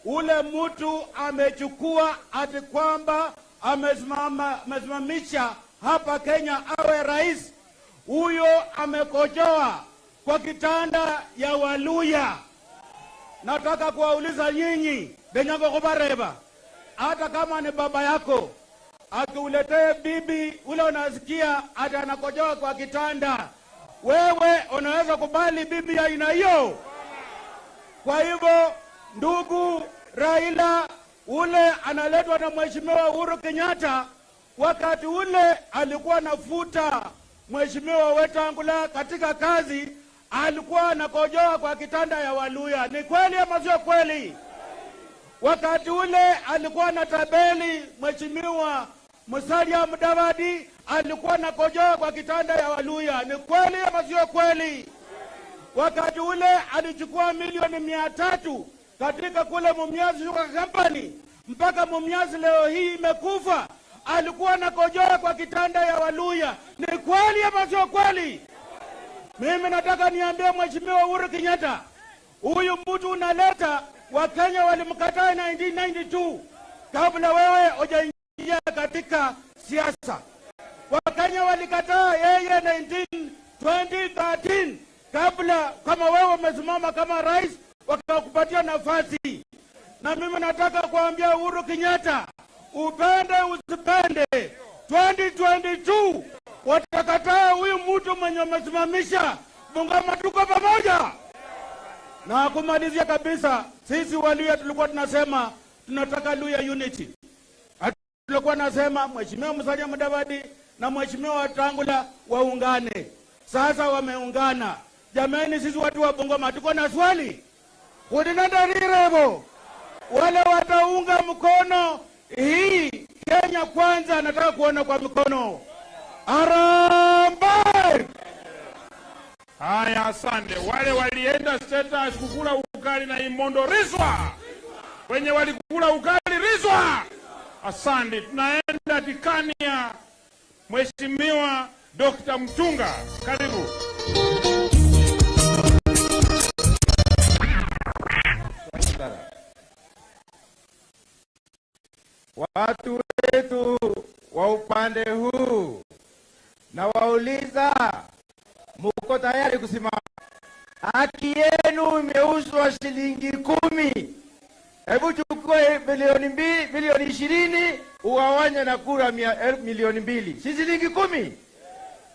ule mtu amechukua ati kwamba amesimamisha hapa Kenya awe rais, huyo amekojoa kwa kitanda ya Waluya. Nataka kuwauliza nyinyi Denyango Kubareba, hata kama ni baba yako akiuletee bibi ule unasikia ati anakojoa kwa kitanda, wewe unaweza kubali bibi ya aina hiyo? Kwa hivyo ndugu Raila ule analetwa na Mheshimiwa Uhuru Kenyatta, wakati ule alikuwa anafuta Mheshimiwa Wetangula katika kazi, alikuwa anakojoa kwa kitanda ya Waluya. Ni kweli ama sio kweli? Wakati ule alikuwa na tabeli Mheshimiwa Musalia Mudavadi, alikuwa anakojoa kwa kitanda ya Waluya. Ni kweli ama sio kweli? Wakati ule alichukua milioni 300 katika kule Mumias Sugar Company, mpaka Mumias leo hii imekufa, alikuwa anakojoa kwa kitanda ya Waluya. Ni kweli ama sio kweli? Mimi nataka niambie Mheshimiwa Uhuru Kenyatta, huyu mtu unaleta, Wakenya walimkataa 1992 kabla wewe hujaingia katika siasa. Wakenya walikataa yeye 2013 kabla, kama wewe umesimama kama rais wakakupatia nafasi. Na mimi nataka kuambia Uhuru Kenyatta, upende usipende, 2022 watakataa huyu mtu mwenye umesimamisha. Bungoma tuko pamoja. Na kumalizia kabisa, sisi Waluya tulikuwa tunasema tunataka Luya unity. Tulikuwa nasema Mheshimiwa Musalia Mudavadi na Mheshimiwa Wetangula waungane. Sasa wameungana. Jamani, sisi watu wa Bungoma tuko na swali. Kudinandarirebo wale wataunga mkono hii Kenya Kwanza, nataka kuona kwa mikono. Harambee! Haya, asante. Wale walienda State House kukula ugali na imondo rizwa, wenye walikula ugali rizwa, asante. Tunaenda Tikania, Mheshimiwa Dr. Mtunga, karibu. Watu wetu wa upande huu na wauliza, muko tayari kusimama? Haki yenu imeuzwa shilingi 10. Hebu chukue 2 milioni 20 uwawanye na kura milioni 2. Si shilingi 10.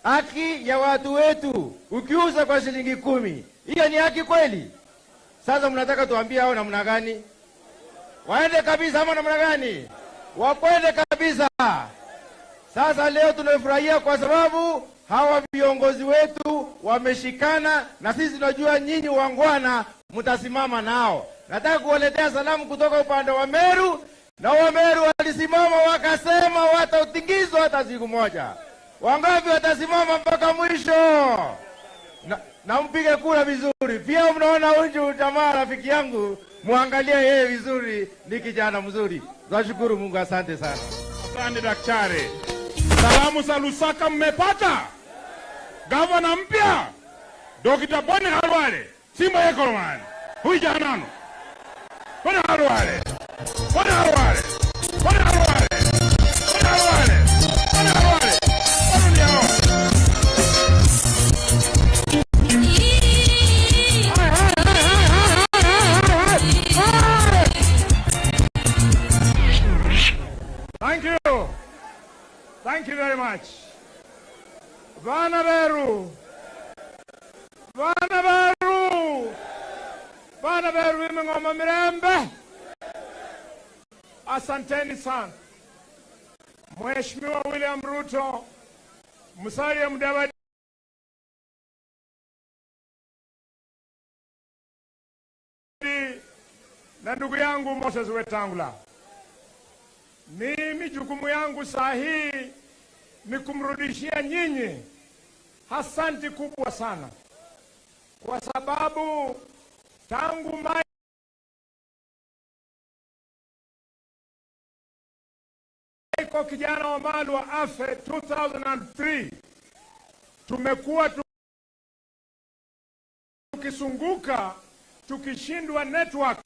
Haki ya watu wetu ukiuza kwa shilingi 10. Hiyo ni haki kweli? Sasa mnataka tuambie hao namna gani? Waende kabisa ama namna gani? Wakwende kabisa. Sasa leo tunafurahia kwa sababu hawa viongozi wetu wameshikana, na sisi tunajua nyinyi wangwana mtasimama nao. Nataka kuwaletea salamu kutoka upande wa Meru, na wa Meru walisimama wakasema watautingizwa hata siku moja. Wangapi watasimama mpaka mwisho? Na mpige kura vizuri. Pia mnaona huyu jamaa rafiki yangu, muangalie yeye vizuri, ni kijana mzuri. Tunashukuru Mungu, asante sana. Asante daktari. Salamu za Lusaka mmepata? Gavana mpya Dr. Boni Khalwale, Simba Yekolomani. Huyu janano. Boni Khalwale. Boni Khalwale. Boni Khalwale. Boni Khalwale. Boni Khalwale. Boni yao. Thank you. Thank you very much. Vana veru. Vana veru. Vana veru imengoma mirembe. Asanteni sana. Mheshimiwa William Ruto, Musalia Mudavadi na ndugu yangu Moses Wetangula. Mimi jukumu yangu saa hii ni kumrudishia nyinyi asanti kubwa sana, kwa sababu tangu Michael kijana wa Malwa afe 2003 tumekuwa tukisunguka tukishindwa network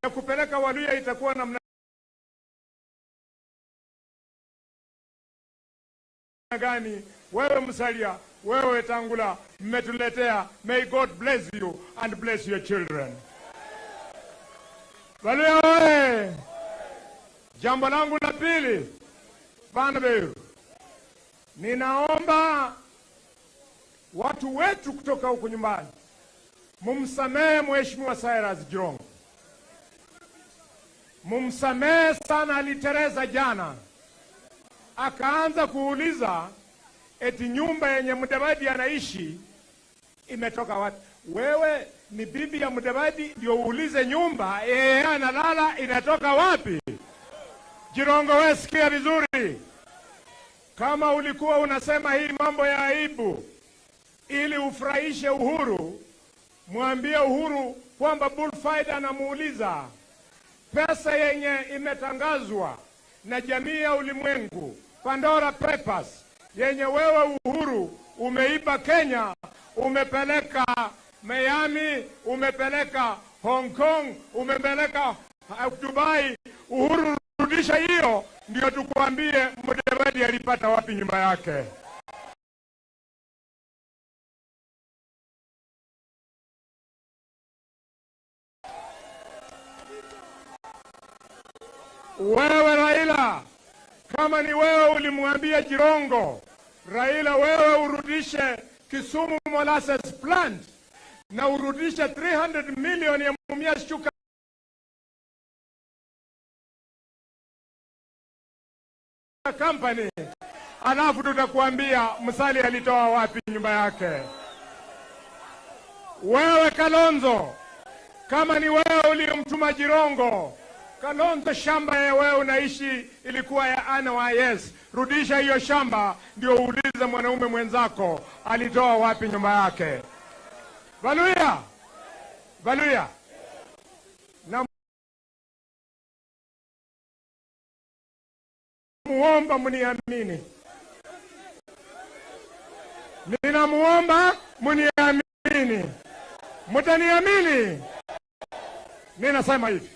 ya kupeleka Waluya itakuwa namna gani? Wewe Musalia, wewe Wetangula, mmetuletea. May God bless you and bless your children. Waluya oye! Jambo langu la pili, bana beru, ninaomba watu wetu kutoka huku nyumbani mumsamehe Mheshimiwa Cyrus Jirongo. Mumsamehe sana, alitereza jana. Akaanza kuuliza eti nyumba yenye Mudavadi anaishi imetoka wapi? Wewe ni bibi ya Mudavadi ndio uulize nyumba yeye analala inatoka wapi? Jirongo, wewe sikia vizuri. Kama ulikuwa unasema hii mambo ya aibu ili ufurahishe Uhuru, mwambie Uhuru kwamba Bullfighter anamuuliza pesa yenye imetangazwa na jamii ya ulimwengu, Pandora Papers, yenye wewe Uhuru umeiba Kenya, umepeleka Miami, umepeleka Hong Kong, umepeleka Dubai. Uhuru, rudisha hiyo ndio tukwambie Mudavadi alipata wapi nyumba yake. Wewe Raila, Kama ni wewe ulimwambia Jirongo, Raila, wewe urudishe Kisumu Molasses Plant na urudishe 300 million ya Mumias Sugar Company, alafu tutakuambia Musalia alitoa wapi nyumba yake. Wewe Kalonzo, kama ni wewe uliyomtuma Jirongo, Kalonzo, shamba ya wewe unaishi ilikuwa ya NYS, rudisha hiyo shamba ndio uulize mwanaume mwenzako alitoa wapi nyumba yake. Valuya, Valuya, na muomba mniamini, ninamuomba mniamini, mtaniamini. Ninasema hivi,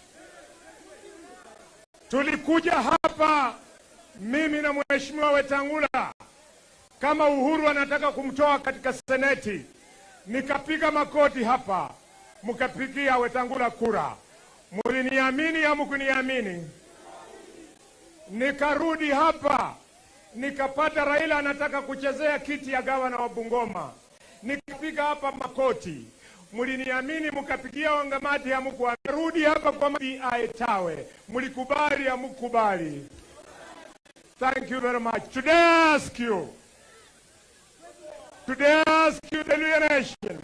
tulikuja hapa mimi na Mheshimiwa Wetangula, kama Uhuru anataka kumtoa katika seneti, nikapiga makoti hapa, mkapigia Wetangula kura. Mliniamini au mkuniamini? Nikarudi hapa nikapata Raila anataka kuchezea kiti ya gavana wa Bungoma, nikapiga hapa makoti. Mliniamini mkapigia Wangamati, hamkuarudi hapa kwa BI Tawe, mlikubali hamkubali? Thank you very much. Today I ask you, today I ask you the Luhya Nation,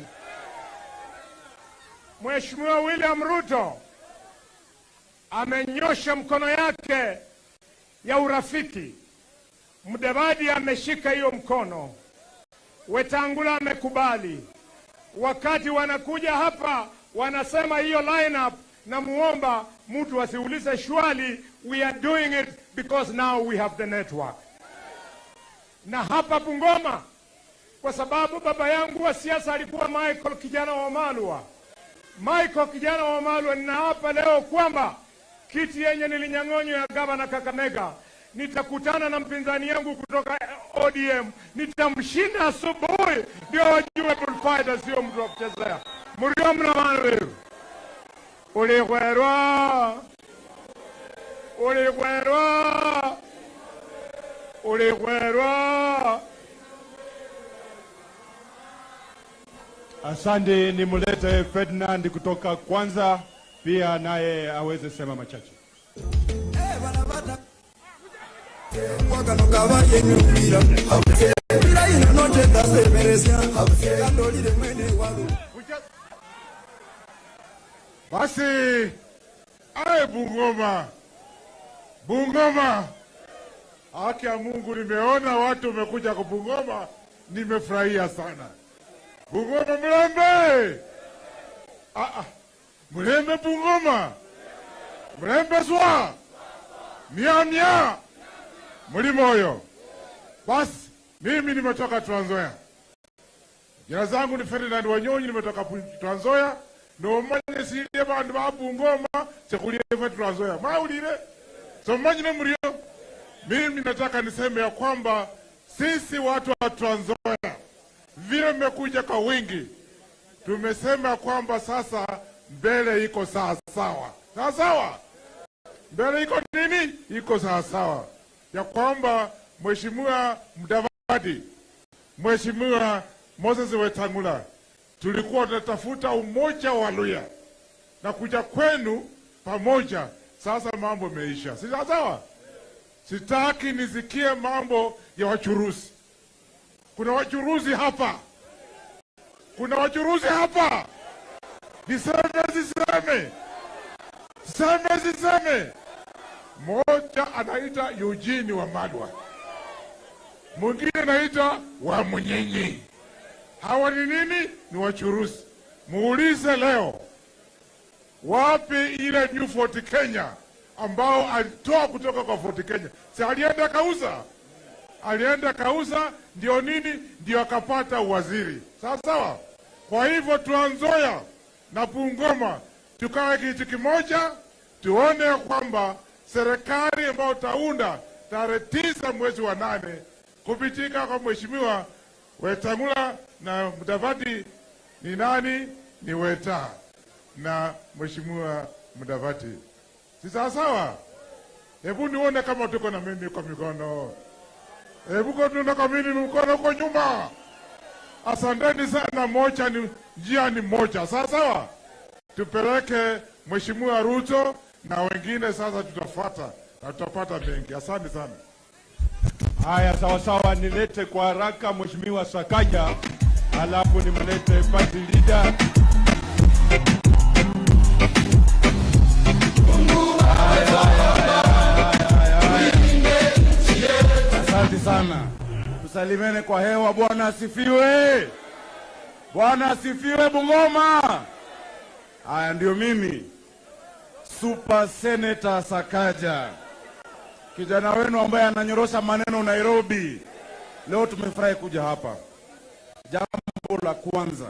Mheshimiwa William Ruto amenyosha mkono yake ya urafiki. Mudavadi ameshika hiyo mkono, Wetangula amekubali. Wakati wanakuja hapa wanasema hiyo lineup, na muomba mtu asiulize swali, we are doing it because now we have the network. Na hapa Bungoma, kwa sababu baba yangu wa siasa alikuwa Michael Kijana wa Malwa, Michael Kijana wa Malwa, ninaapa leo kwamba kiti yenye nilinyang'onywa ya gavana Kakamega, nitakutana na mpinzani yangu kutoka ODM, nitamshinda asubuhi, ndio wajue bullfighter sio mtu wa kuchezea. Murio mna maana ulighwerwa, ulighwerwa, ulighwerwa. Asante, nimulete Ferdinand kutoka Kwanza pia naye aweze sema machache. Basi aye, Bungoma, Bungoma, haki ya Mungu, nimeona watu wamekuja kwa Bungoma, nimefurahia sana. Bungoma mlembe, mlembe Bungoma, mlembe swa mia mia mlimoyo. Basi mimi nimetoka Trans Nzoia, jina zangu ni Ferdinand Wanyonyi, nimetoka Trans Nzoia. Nomanye silie bandu ba Bungoma sekulie Trans Nzoia maulile somanye na mrio. Mimi nataka niseme ya kwamba sisi watu wa Trans Nzoia vile mmekuja kwa wingi, tumesema kwamba sasa mbele iko sawa sawa. Sawa sawa. Mbele iko nini? Iko sawa sawa. Ya kwamba Mheshimiwa Mudavadi, Mheshimiwa Moses Wetangula, tulikuwa tunatafuta umoja wa Luhya na kuja kwenu pamoja. Sasa mambo yameisha. Si sawa sawa? Sitaki nisikie mambo ya wachuruzi. Kuna wachuruzi hapa. Kuna wachuruzi hapa. Niseme siseme. Seme siseme. Mmoja anaita Eugene Wamalwa, mwingine anaita Wamunyinyi. Hawa ni nini? Ni wachuruzi. Muulize leo, wapi ile New Fort Kenya ambao alitoa kutoka kwa Fort Kenya? Si alienda kauza? Alienda kauza ndio nini? Ndio akapata uwaziri. Sawa sawa. Kwa hivyo Trans Nzoia na Bungoma tukawe kitu kimoja, tuone kwamba serikali ambayo taunda tarehe 9 mwezi wa 8 kupitika kwa Mheshimiwa Wetangula na Mudavadi ni nani? Ni Weta na Mheshimiwa Mudavadi. Si sawa sawa? Hebu nione kama tuko na mimi kwa mikono. Hebu kwa tunaona kama mimi mkono huko nyuma. Asanteni sana, moja ni njia ni moja. Sawa sawa? Tupeleke Mheshimiwa Ruto na wengine sasa tutafuata na tutapata mengi. Asante sana. Haya, sawa sawa, nilete kwa haraka Mheshimiwa Sakaja, alafu nimlete party leader. Asante sana, tusalimiane kwa hewa. Bwana asifiwe! Bwana asifiwe Bungoma! Haya, ndio mimi Super Senator Sakaja, kijana wenu ambaye ananyorosha maneno Nairobi. Leo tumefurahi kuja hapa. Jambo la kwanza,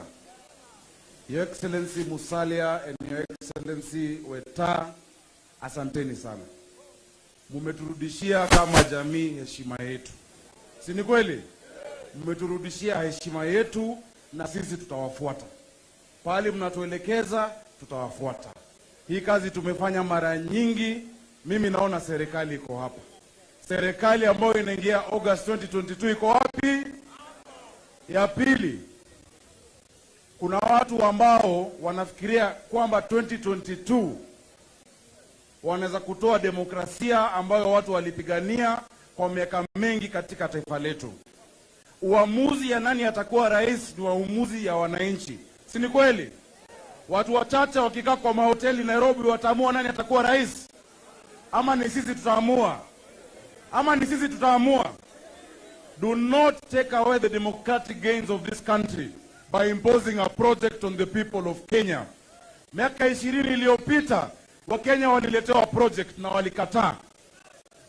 Your Excellency Musalia and Your Excellency Weta, asanteni sana, mumeturudishia kama jamii heshima yetu, si ni kweli? Mmeturudishia heshima yetu, na sisi tutawafuata pahali mnatuelekeza, tutawafuata. Hii kazi tumefanya mara nyingi. Mimi naona serikali iko hapa, serikali ambayo inaingia August 2022 iko wapi? Ya pili, kuna watu ambao wanafikiria kwamba 2022 wanaweza kutoa demokrasia ambayo watu walipigania kwa miaka mingi katika taifa letu. Uamuzi ya nani atakuwa rais ni uamuzi ya wananchi, si ni kweli? Watu wachache wakikaa kwa mahoteli Nairobi wataamua nani atakuwa rais, ama ni sisi tutaamua? Ama ni sisi tutaamua? Do not take away the democratic gains of this country by imposing a project on the people of Kenya. Miaka 20 iliyopita Wakenya waliletewa project na walikataa.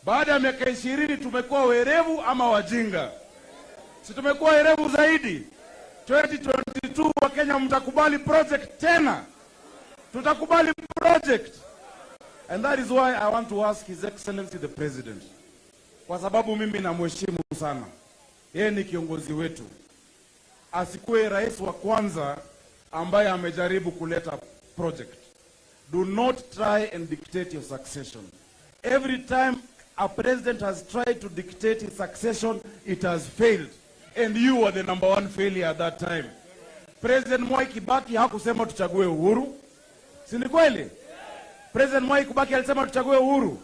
Baada ya miaka 20 tumekuwa werevu ama wajinga? Si tumekuwa werevu zaidi? 2022 Wakenya mtakubali project tena? Tutakubali project? And that is why I want to ask His Excellency the President, kwa sababu mimi namheshimu sana, yeye ni kiongozi wetu, asikuwe rais wa kwanza ambaye amejaribu kuleta project. Do not try and dictate your succession. Every time a president has tried to dictate his succession, it has failed. And you were the number one failure at that time. President Mwai Kibaki hakusema tuchague Uhuru. Si ni kweli? President Mwai Kibaki alisema tuchague Uhuru.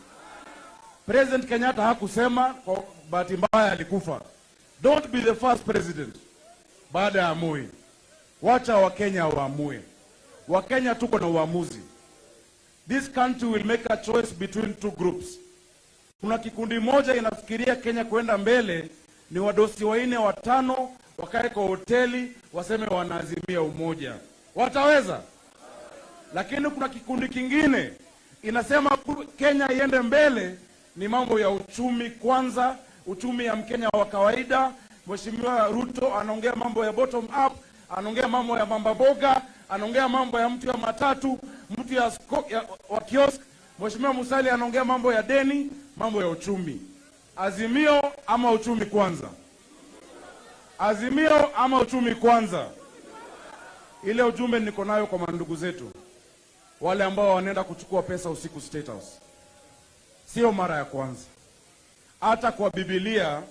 President Kenyatta hakusema, kwa bahati mbaya alikufa. Don't be the first president baada ya Moi. Wacha Wakenya waamue. Wakenya tuko na uamuzi. This country will make a choice between two groups. Kuna kikundi moja inafikiria Kenya kwenda mbele ni wadosi 4 5 wakae kwa hoteli waseme wanaazimia umoja. Wataweza? Lakini kuna kikundi kingine inasema Kenya iende mbele ni mambo ya uchumi kwanza, uchumi ya Mkenya wa kawaida. Mheshimiwa Ruto anaongea mambo ya bottom up, anaongea mambo ya mamba boga, anaongea mambo ya mtu ya matatu, mtu ya wa kiosk. Mheshimiwa Musalia anaongea mambo ya deni, mambo ya uchumi. Azimio ama uchumi kwanza? Azimio ama uchumi kwanza? Ile ujumbe niko nayo kwa mandugu zetu wale ambao wanaenda kuchukua pesa usiku State House, sio mara ya kwanza. Hata kwa Biblia,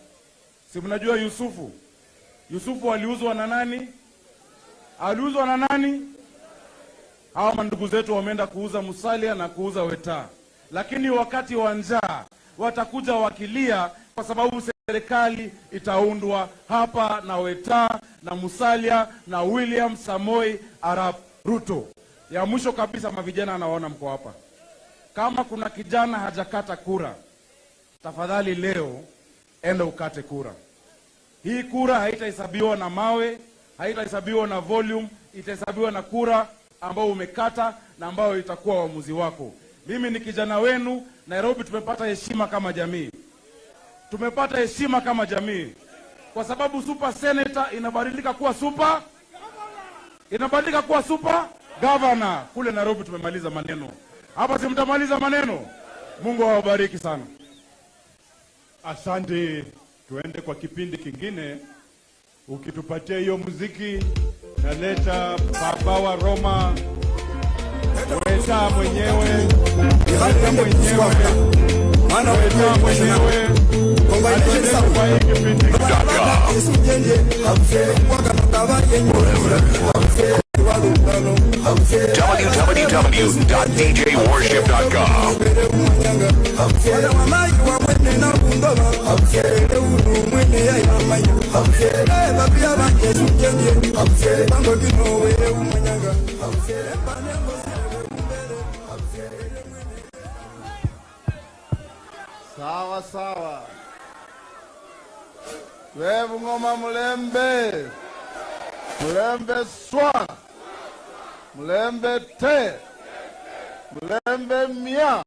si mnajua Yusufu? Yusufu aliuzwa na nani? Aliuzwa na nani? Hawa mandugu zetu wameenda kuuza Musalia na kuuza Weta. Lakini wakati wa njaa watakuja wakilia, kwa sababu serikali itaundwa hapa na Weta na Musalia na William Samoei Arap Ruto. Ya mwisho kabisa, mavijana anawaona mko hapa. Kama kuna kijana hajakata kura, tafadhali leo enda ukate kura. Hii kura haitahesabiwa na mawe, haitahesabiwa na volume, itahesabiwa na kura ambao umekata na ambao itakuwa uamuzi wako. Mimi ni kijana wenu. Nairobi tumepata heshima kama jamii. Tumepata heshima kama jamii. Kwa sababu super senator inabadilika kuwa super, inabadilika kuwa super governor. Kule Nairobi tumemaliza maneno. Hapa si mtamaliza maneno. Mungu awabariki sana. Asante. Tuende kwa kipindi kingine. Ukitupatia hiyo muziki, naleta baba wa Roma, Weta mwenyewe, Weta mwenyewe. Weta mwenyewe atuendeshe kwa hii kipindi. www.djworship.com. Sawa sawa. We Bungoma mulembe. Mulembe swa. Mulembe te. Mulembe mia.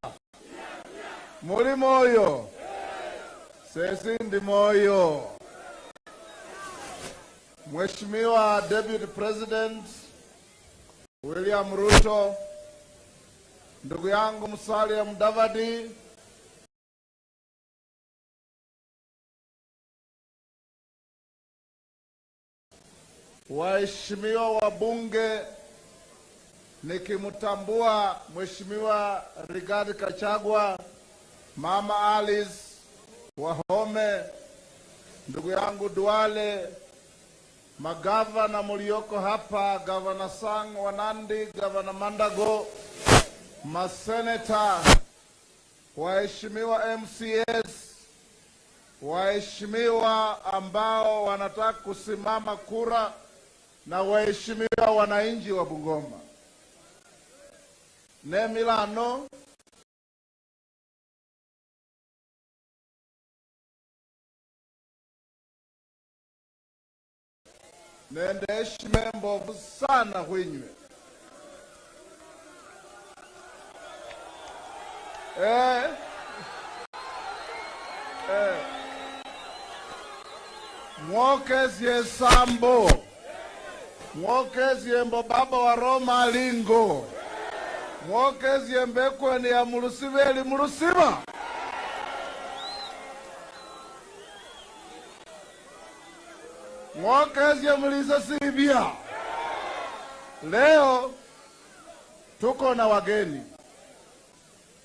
Muri moyo. Sesi ndi moyo. Mheshimiwa Deputy President William Ruto, ndugu yangu Musalia Mudavadi, waheshimiwa wabunge, nikimtambua Mheshimiwa Rigathi Gachagua, Mama Alice Wahome, ndugu yangu Duale, magavana mulioko hapa, Gavana Sang wa Nandi, Gavana Mandago, maseneta, waheshimiwa MCAs, waheshimiwa ambao wanataka kusimama kura na waheshimiwa wananchi wa Bungoma. Nemilano nende heshima mbovu sana hwinywe. Mwokezie sambo, mwokezie mbo baba wa Roma alingo, mwokezie mbekweni ya mulusibeli mulusiba. Mwokezie mulisa sibia. Leo tuko na wageni,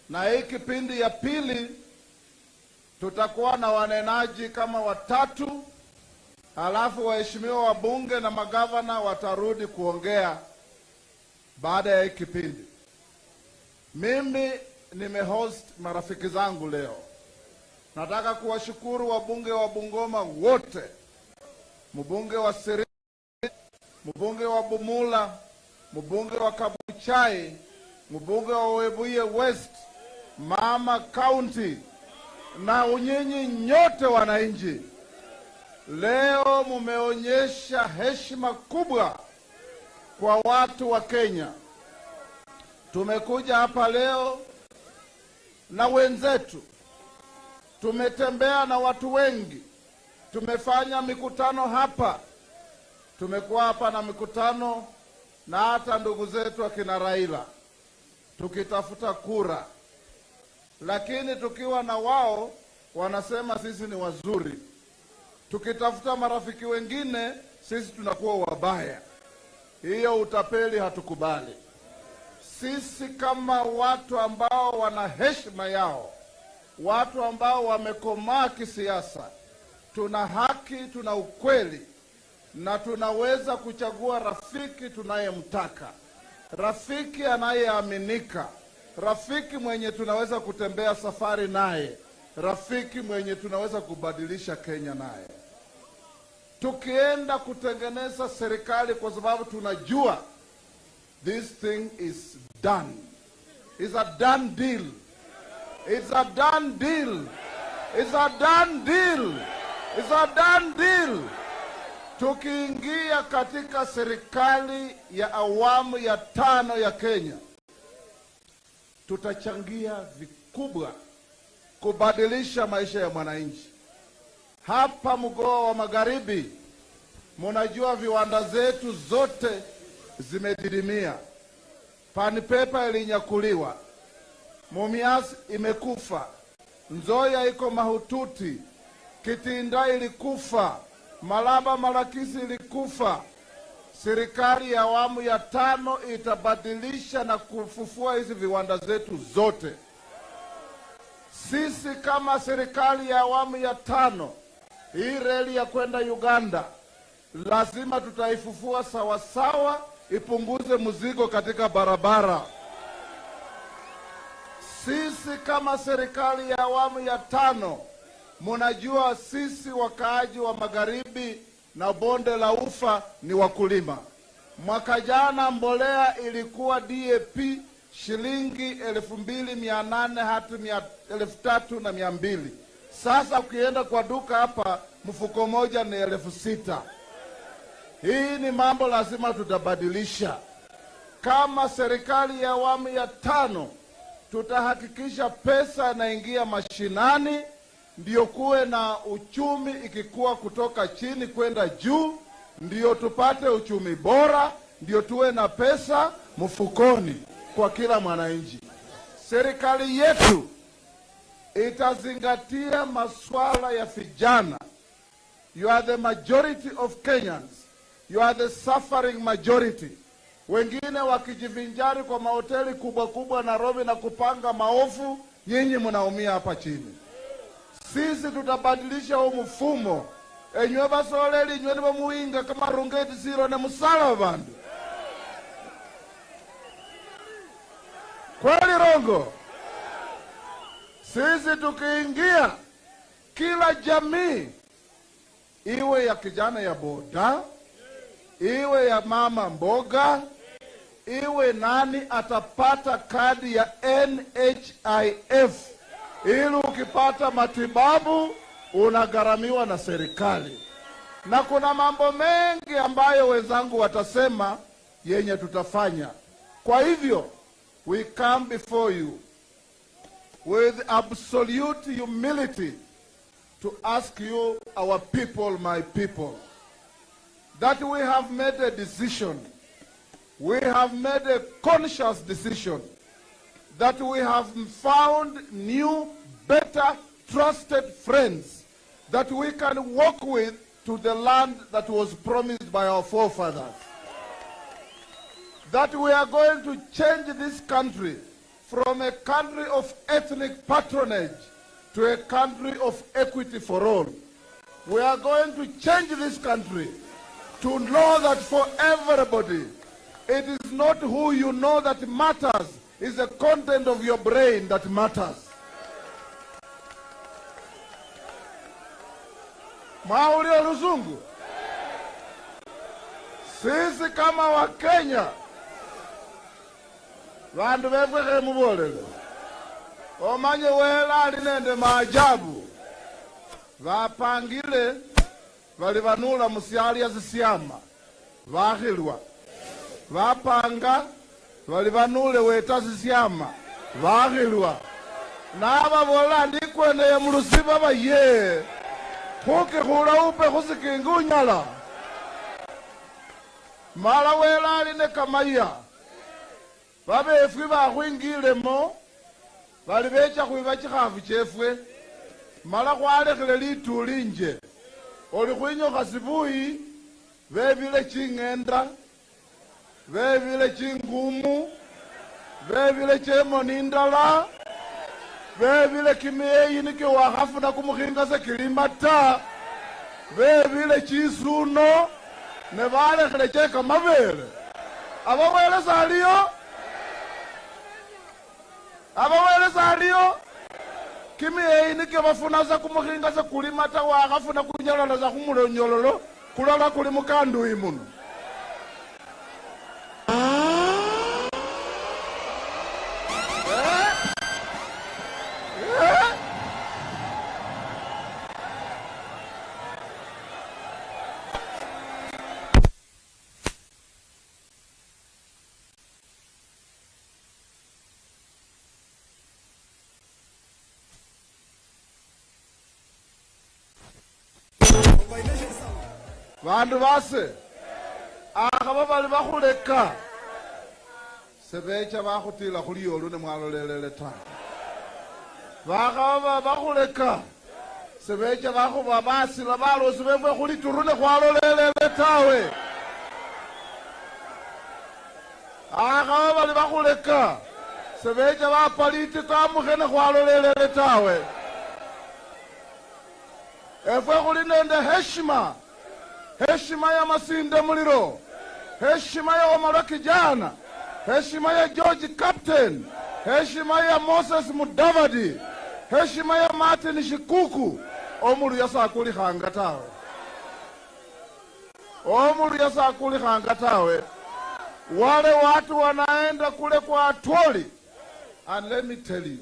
na hii kipindi ya pili tutakuwa na wanenaji kama watatu, halafu waheshimiwa wabunge na magavana watarudi kuongea baada ya hii kipindi. Mimi nimehost marafiki zangu leo. Nataka kuwashukuru wabunge wa Bungoma wote, mbunge wa Siri, mbunge wa Bumula, mbunge wa Kabuchai, mbunge wa Webuye West, Mama County, na unyinyi nyote wananchi. Leo mumeonyesha heshima kubwa kwa watu wa Kenya. Tumekuja hapa leo na wenzetu, tumetembea na watu wengi, tumefanya mikutano hapa, tumekuwa hapa na mikutano na hata ndugu zetu akina Raila tukitafuta kura, lakini tukiwa na wao wanasema sisi ni wazuri, tukitafuta marafiki wengine sisi tunakuwa wabaya. Hiyo utapeli hatukubali. Sisi kama watu ambao wana heshima yao, watu ambao wamekomaa kisiasa, tuna haki, tuna ukweli, na tunaweza kuchagua rafiki tunayemtaka, rafiki anayeaminika, rafiki mwenye tunaweza kutembea safari naye, rafiki mwenye tunaweza kubadilisha Kenya naye. Tukienda kutengeneza serikali, kwa sababu tunajua this thing is done. It's a done deal. It's a done deal. It's a done deal. It's a done deal. Tukiingia katika serikali ya awamu ya 5 ya Kenya, tutachangia vikubwa kubadilisha maisha ya mwananchi. Hapa mkoa wa Magharibi, mnajua viwanda zetu zote zimedidimia. Panipepa ilinyakuliwa, Mumias imekufa, Nzoia iko mahututi, Kitinda ilikufa, Malaba Malakisi ilikufa. Serikali ya awamu ya 5 itabadilisha na kufufua hizi viwanda zetu zote. Sisi kama serikali ya awamu ya 5, hii reli ya kwenda Uganda lazima tutaifufua sawasawa, ipunguze mzigo katika barabara. Sisi kama serikali ya awamu ya 5, munajua sisi wakaaji wa magharibi na bonde la ufa ni wakulima. Mwaka jana mbolea ilikuwa DAP shilingi 2800 hadi 3200. Sasa ukienda kwa duka hapa mfuko moja ni 6000. Hii ni mambo lazima tutabadilisha. Kama serikali ya awamu ya 5 tutahakikisha pesa inaingia mashinani, ndio kuwe na uchumi ikikua kutoka chini kwenda juu, ndio tupate uchumi bora, ndio tuwe na pesa mfukoni kwa kila mwananchi. Serikali yetu itazingatia masuala ya vijana. You are the majority of Kenyans. You are the suffering majority. Wengine wakijivinjari kwa mahoteli kubwa kubwa Nairobi na kupanga maofu, nyinyi mnaumia hapa chini. Sisi tutabadilisha huu mfumo. Enywe basoleli, enywe nibo muinga kama rungeti siro na musala bandu. Kweli rongo? Sisi tukiingia, kila jamii, iwe ya kijana ya boda, iwe ya mama mboga, iwe nani, atapata kadi ya NHIF ili ukipata matibabu unagharamiwa na serikali. Na kuna mambo mengi ambayo wenzangu watasema yenye tutafanya. Kwa hivyo, we come before you with absolute humility to ask you, our people, my people, that we have made a decision. We have made a conscious decision that we have found new, better, trusted friends that we can walk with to the land that was promised by our forefathers. That we are going to change this country from a country of ethnic patronage to a country of equity for all. We are going to change this country to know that for everybody, it is not who you know that matters, it's the content of your brain that matters. Mwaulio luzungu. Sisi kama wa Kenya, vandu vefwe mubolele. Omanye wela alinende maajabu. Vapangile valivanula musiali ya sisiama. Vakhilwa. Vapanga valivanule weta sisiama. Vakhilwa. Nabavola ndikweneye mulusiba baye. Khukikhula upe khusikinga unyala. Mala wela aline kamaya. Babefwi bakhwingilemo bali becha khwiba chikhafu chefwe. Mala khwalekhile lituli nje. Oli khwinyokha sibuyi bebile ching'enda, bebile chingumu, bebile chemoni indala, bebile kimiyeyi nikyo wakhafuna kumukhinga sekilima ta, bebile chisuno ne balekhile chekamabele. Abawele saliyo, abawele saliyo. Kimiyeyi nikyo bafuna sa kumukhinga sekulima ta wakhafuna kunyolola sa khumulonyololo kulala kuli mukandui muno. Vandu base akhaba bali bakhuleka sebecha bakhutila khuliyolu ne mwalolelele ta. Bakhaba bakhuleka sebecha bakhuba basila balosi befwe khulituru ne khwalolelele tawe. Akhaba bali bakhuleka Sebeja ba politika mukhene khwalolelele tawe. Efwe khuli nende heshima. Heshima ya Masinde Muliro. Heshima ya Omaro Kijana. Heshima ya George Captain. Heshima ya Moses Mudavadi. Heshima ya Martin Shikuku. Omulu yasakulikhanga tawe. Omulu yasakulikhanga tawe. Wale watu wanaenda kule kwa Atwoli. And let me tell you,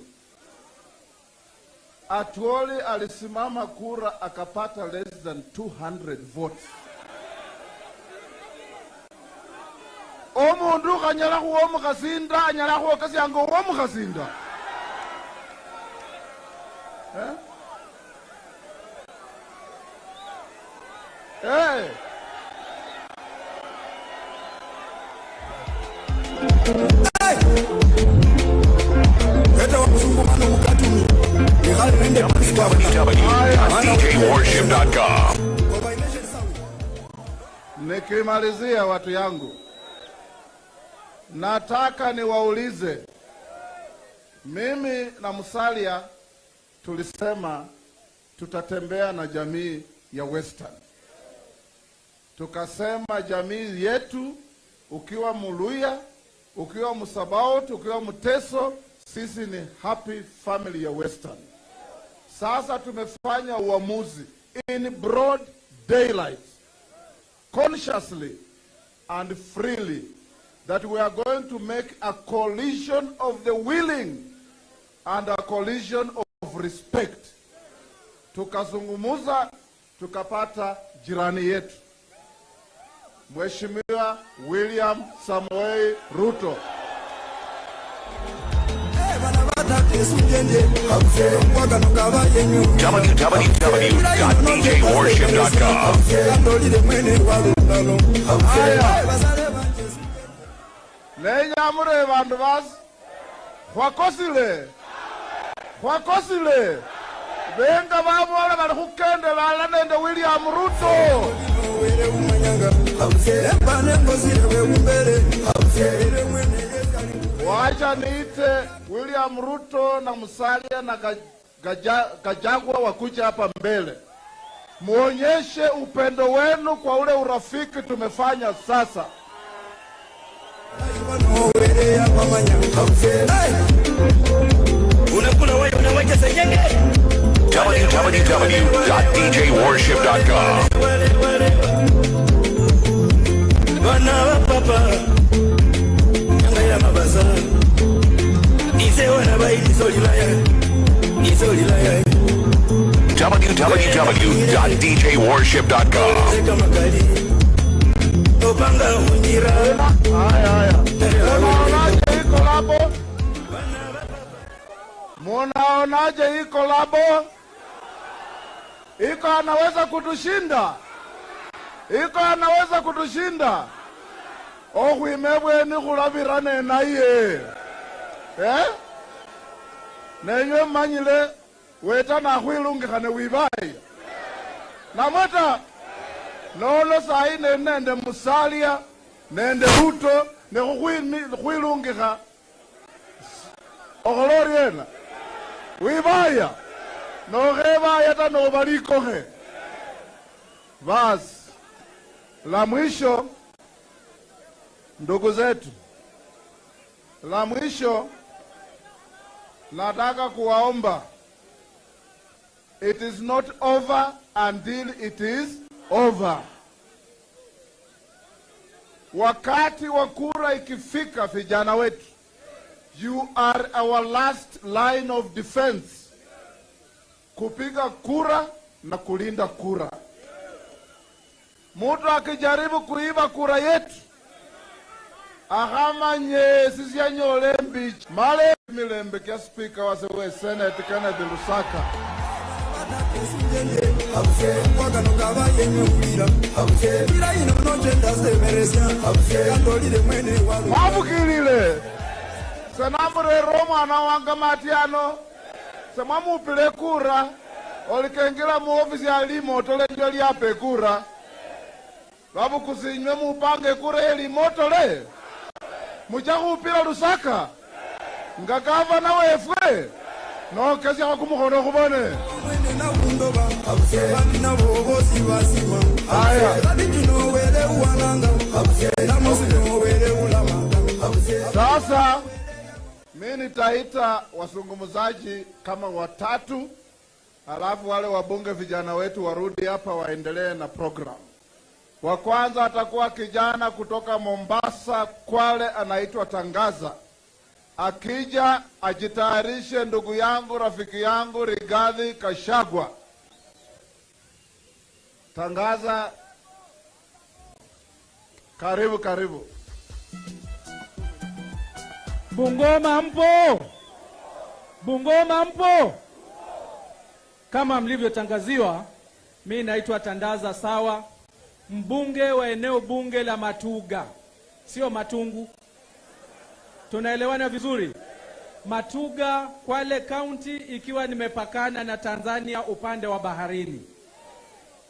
Atwoli alisimama kura akapata less than 200 votes. Omundu kanyala khuwa omukhasinda, anyala khuwokasyanga owa omukhasinda. Eh? Hey. www.djworship.com. Nikimalizia watu yangu, nataka niwaulize. Mimi na Musalia tulisema tutatembea na jamii ya Western. Tukasema jamii yetu, ukiwa Muluya, ukiwa Msabaot, ukiwa Mteso, sisi ni happy family ya Western. Sasa tumefanya uamuzi in broad daylight, consciously and freely, that we are going to make a coalition of the willing and a coalition of respect. Tukazungumuza, tukapata jirani yetu, Mheshimiwa William Samoei Ruto. www.djworship.com. Nenyamure bandu basi khwakosile khwakosile benga babola bali khukendela nende William Ruto. Wacha niite William Ruto na Musalia na Gachagua wakuja hapa mbele. Muonyeshe upendo wenu kwa ule urafiki tumefanya sasa. www.djworship.com. www.djworship.com. Munaonaje iko labo? Munaonaje iko labo? Iko anaweza kutushinda? Iko anaweza kutushinda? Okhwimebweni khulabirane naye. Eh? Nenywe manyile weta nakhwilungikhane wibaye. Namweta nono sayi nende Musalia nende Ruto nekhukhwilungikha okholoriena wibaya nokhebaya ta nobalikokhe. Basi la mwisho, ndugu zetu, la mwisho nataka kuwaomba, it is not over until it is over. Wakati wa kura ikifika, vijana wetu, you are our last line of defense. Kupiga kura na kulinda kura. Mtu akijaribu kuiba kura yetu, ahamanye sisi anyole mbichi. Male milembe kia speaker wa Senate Kenneth Lusaka. Mwabukilile senamurera omwana wange matiano semwamupile kura olikengila muofisi ya limotole njo lyape kura babukusinywe mupange kura yelimotole mucha khupila Lusaka Nga gavana wefwe. No kesi kumukhono khubone. Haya. Sasa mimi nitaita wazungumzaji kama watatu, alafu wale wabunge vijana wetu warudi hapa waendelee na program. Wa kwanza atakuwa kijana kutoka Mombasa, Kwale, anaitwa Tangaza. Akija ajitayarishe ndugu yangu, rafiki yangu Rigathi Gachagua. Tangaza, karibu karibu. Bungoma mpo? Bungoma mpo? Kama mlivyotangaziwa, mimi naitwa Tandaza Sawa, mbunge wa eneo bunge la Matuga. Sio Matungu. Tunaelewana vizuri? Matuga, Kwale County, ikiwa nimepakana na Tanzania upande wa baharini.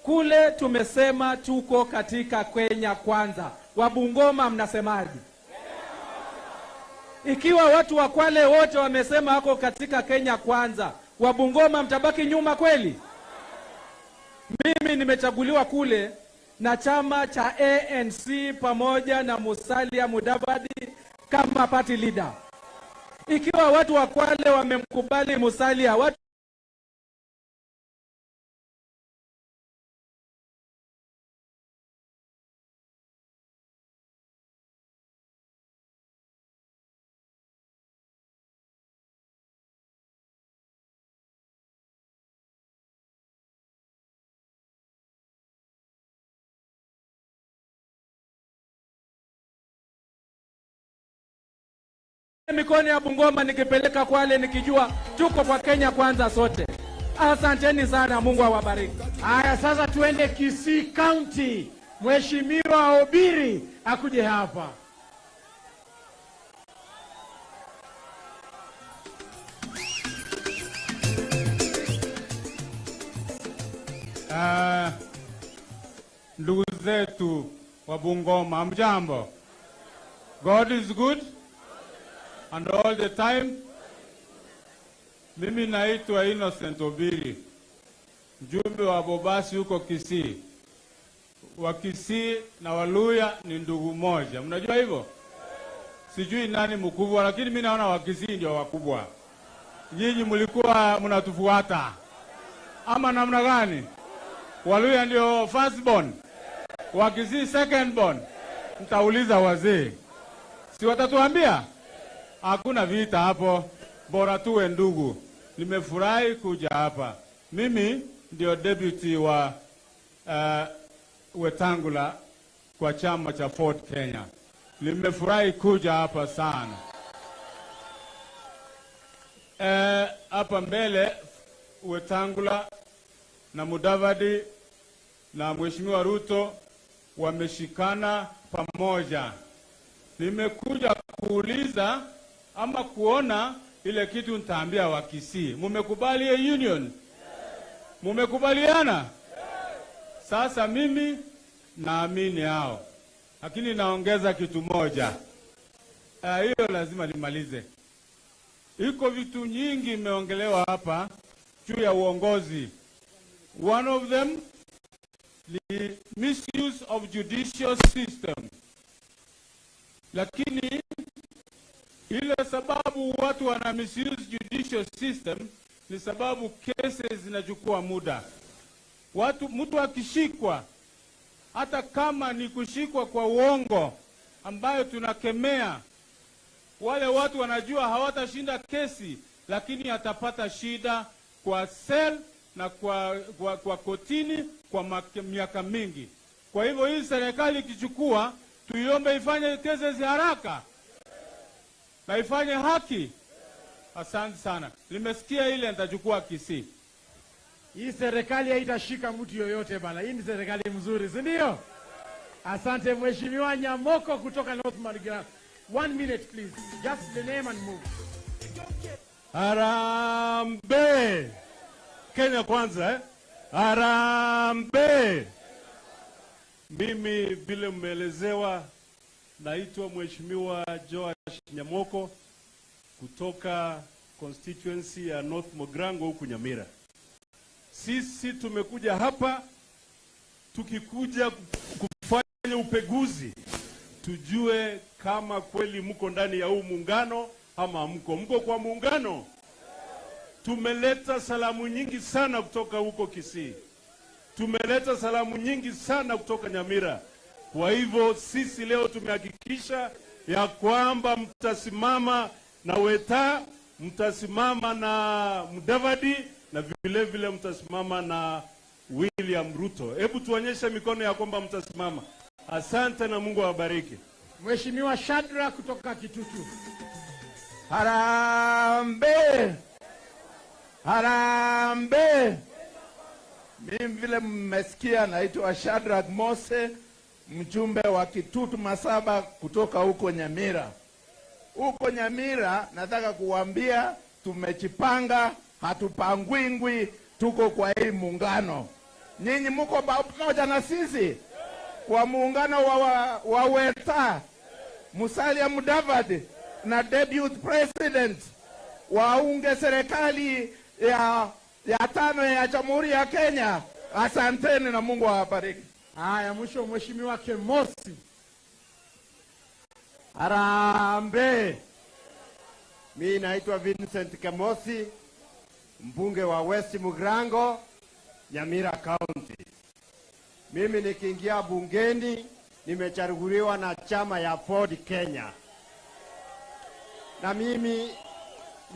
Kule tumesema tuko katika Kenya kwanza. Wabungoma mnasemaje? Ikiwa watu wa Kwale wote wamesema wako katika Kenya kwanza, Wabungoma mtabaki nyuma kweli? Mimi nimechaguliwa kule na chama cha ANC pamoja na Musalia Mudavadi kama party leader. Ikiwa watu wa Kwale wamemkubali Musalia, watu mikono ya Bungoma nikipeleka Kwale nikijua tuko kwa Kenya kwanza sote. Asanteni sana, Mungu awabariki. Haya, sasa tuende Kisii County. Mheshimiwa Obiri akuje hapa. Ndugu zetu wa Bungoma, mjambo. God is good and all the time. Mimi naitwa Innocent Obiri, mjumbe wa Bobasi huko Kisii. Wa Kisii na Waluya ni ndugu moja. Mnajua hivyo? Sijui nani mkubwa, lakini mimi naona wa Kisii ndio wakubwa. Nyinyi mlikuwa mnatufuata ama namna gani? Waluya ndio first born, wa Kisii second born. Mtauliza wazee, si watatuambia? Hakuna vita hapo, bora tuwe ndugu. Nimefurahi kuja hapa. Mimi ndio deputy wa Wetangula kwa chama cha Ford Kenya. Nimefurahi kuja hapa sana. Hapa mbele Wetangula na Mudavadi na Mheshimiwa Ruto wameshikana pamoja. Nimekuja kuuliza ama kuona ile kitu nitaambia wa Kisii. Mumekubali union? Mumekubaliana? Sasa mimi naamini hao. Lakini naongeza kitu moja. Hiyo lazima nimalize. Iko vitu nyingi imeongelewa hapa juu ya uongozi. One of them, the misuse of judicial system. Lakini ile sababu watu wana misuse judicial system ni sababu cases zinachukua muda. Mtu akishikwa, hata kama ni kushikwa kwa uongo ambayo tunakemea, wale watu wanajua hawatashinda kesi, lakini atapata shida kwa cell na kwa kotini kwa miaka mingi. Kwa hivyo hii serikali ikichukua, tuiombe ifanye kesi haraka na ifanye haki. Asante sana. Nimesikia ile, nitachukua Kisii. Hii serikali haitashika mtu yoyote bana. Hii ni serikali mzuri, si ndio? Asante Mheshimiwa Nyamoko kutoka North Margara. 1 minute please. Just the name and move. Harambee. Kenya kwanza, eh? Harambee. Mimi vile mmeelezewa, naitwa Mheshimiwa Joash Nyamoko Kutoka constituency ya North Mogrango huku Nyamira. Sisi tumekuja hapa tukikuja kufanya upeguzi tujue kama kweli mko ndani ya huu muungano ama mko kwa muungano. Tumeleta salamu nyingi sana kutoka huko Kisii, tumeleta salamu nyingi sana kutoka Nyamira. Kwa hivyo sisi leo tumehakikisha ya kwamba mtasimama na Weta, mtasimama na Mudavadi na vile vile mtasimama na William Ruto. Hebu tuonyeshe mikono ya kwamba mtasimama. Asante na Mungu awabariki. Mheshimiwa Shadrack kutoka Kitutu. Harambee! Harambee! Mimi vile mmesikia, naitwa Shadrack Mose, mjumbe wa Kitutu Masaba kutoka huko Nyamira. Huko Nyamira nataka kuambia tumejipanga, hatupangwingwi, tuko kwa hii muungano. Nyinyi mko pamoja na sisi kwa muungano wa Weta, Musalia Mudavadi na deputy president waunge serikali ya tano ya Jamhuri ya Kenya. Asanteni na Mungu awabariki. Haya, mwisho Mheshimiwa Kemosi. Harambee. Mimi naitwa Vincent Kemosi, mbunge wa West Mugrango, Nyamira County. Mimi nikiingia bungeni nimechaguliwa na chama ya Ford Kenya. Na mimi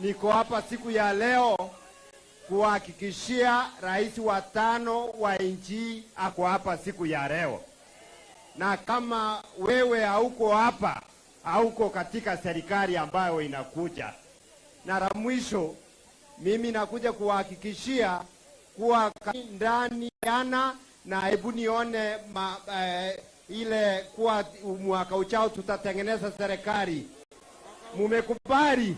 niko hapa siku ya leo kuhakikishia rais wa tano wa nchi ako hapa siku ya leo. Na kama wewe hauko hapa, hauko katika serikali ambayo inakuja. Na la mwisho, mimi nakuja kuhakikishia kuwa ndani yana na hebu nione ile kuwa mwaka uchao tutatengeneza serikali. Mumekubali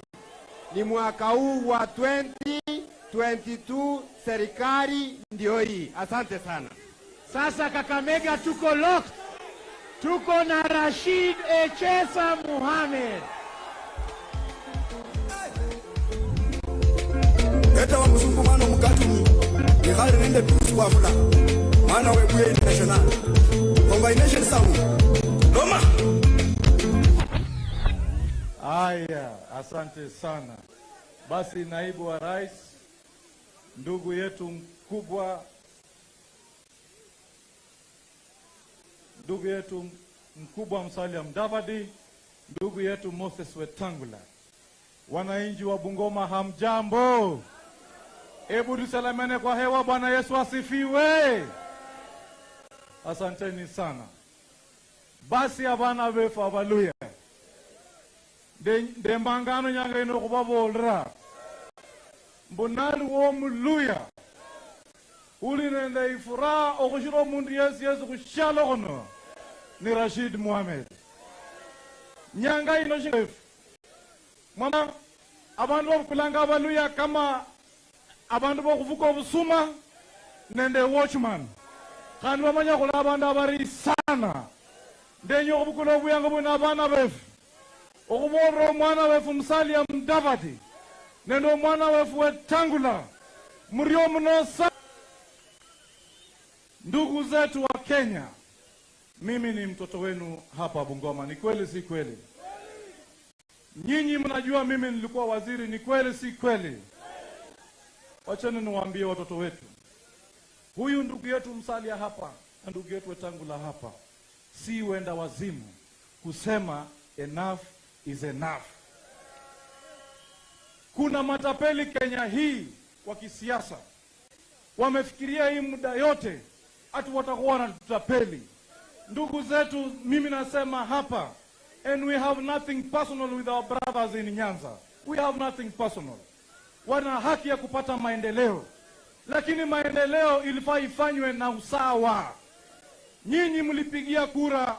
ni mwaka huu wa 2022 serikali ndio hii. Asante sana. Sasa Kakamega tuko locked. Tuko na Rashid Echesa Mohamed. Eta wa mzungu mwana mukatumi Nihari nende piusi wafula mwana webuye international combination sound Doma. Haya, asante sana. Basi naibu wa rais, ndugu yetu mkubwa, Musalia Mudavadi, ndugu yetu Moses Wetangula, wananchi wa Bungoma hamjambo? Hebu tusalamane kwa hewa. Bwana Yesu asifiwe. Asanteni sana. Basi abana befu abaluya ndembangano nyanga ino kubabolera mbonali wo muluya uli nende ifuraha okushira omundu yesi yesi khushalo khuno ni Rashid Mohamed. Nyanga ino shingefu mama abandu babukulanga abaluya kama abandu bokhufuka obusuma nende watchman khandi bamanya khula abandu abari sana. Ndenye okhubukula obuyango bwino abana befu okhuborera omwana wefu Musalia Mudavadi nende omwana wefu Wetangula murio muno sana. Ndugu zetu wa Kenya, mimi ni mtoto wenu hapa Bungoma, ni kweli si kweli? Nyinyi mnajua mimi nilikuwa waziri, ni kweli si kweli? Wacheni niwaambie watoto wetu, huyu ndugu yetu Musalia hapa na ndugu yetu Wetangula hapa si wenda wazimu kusema enough is enough. Kuna matapeli Kenya hii wa kisiasa wamefikiria hii muda yote ati watakuwa wanatutapeli. Ndugu zetu, mimi nasema hapa, and we have nothing personal with our brothers in Nyanza. We have nothing personal. Wana haki ya kupata maendeleo, lakini maendeleo ilifaa ifanywe na usawa. Nyinyi mlipigia kura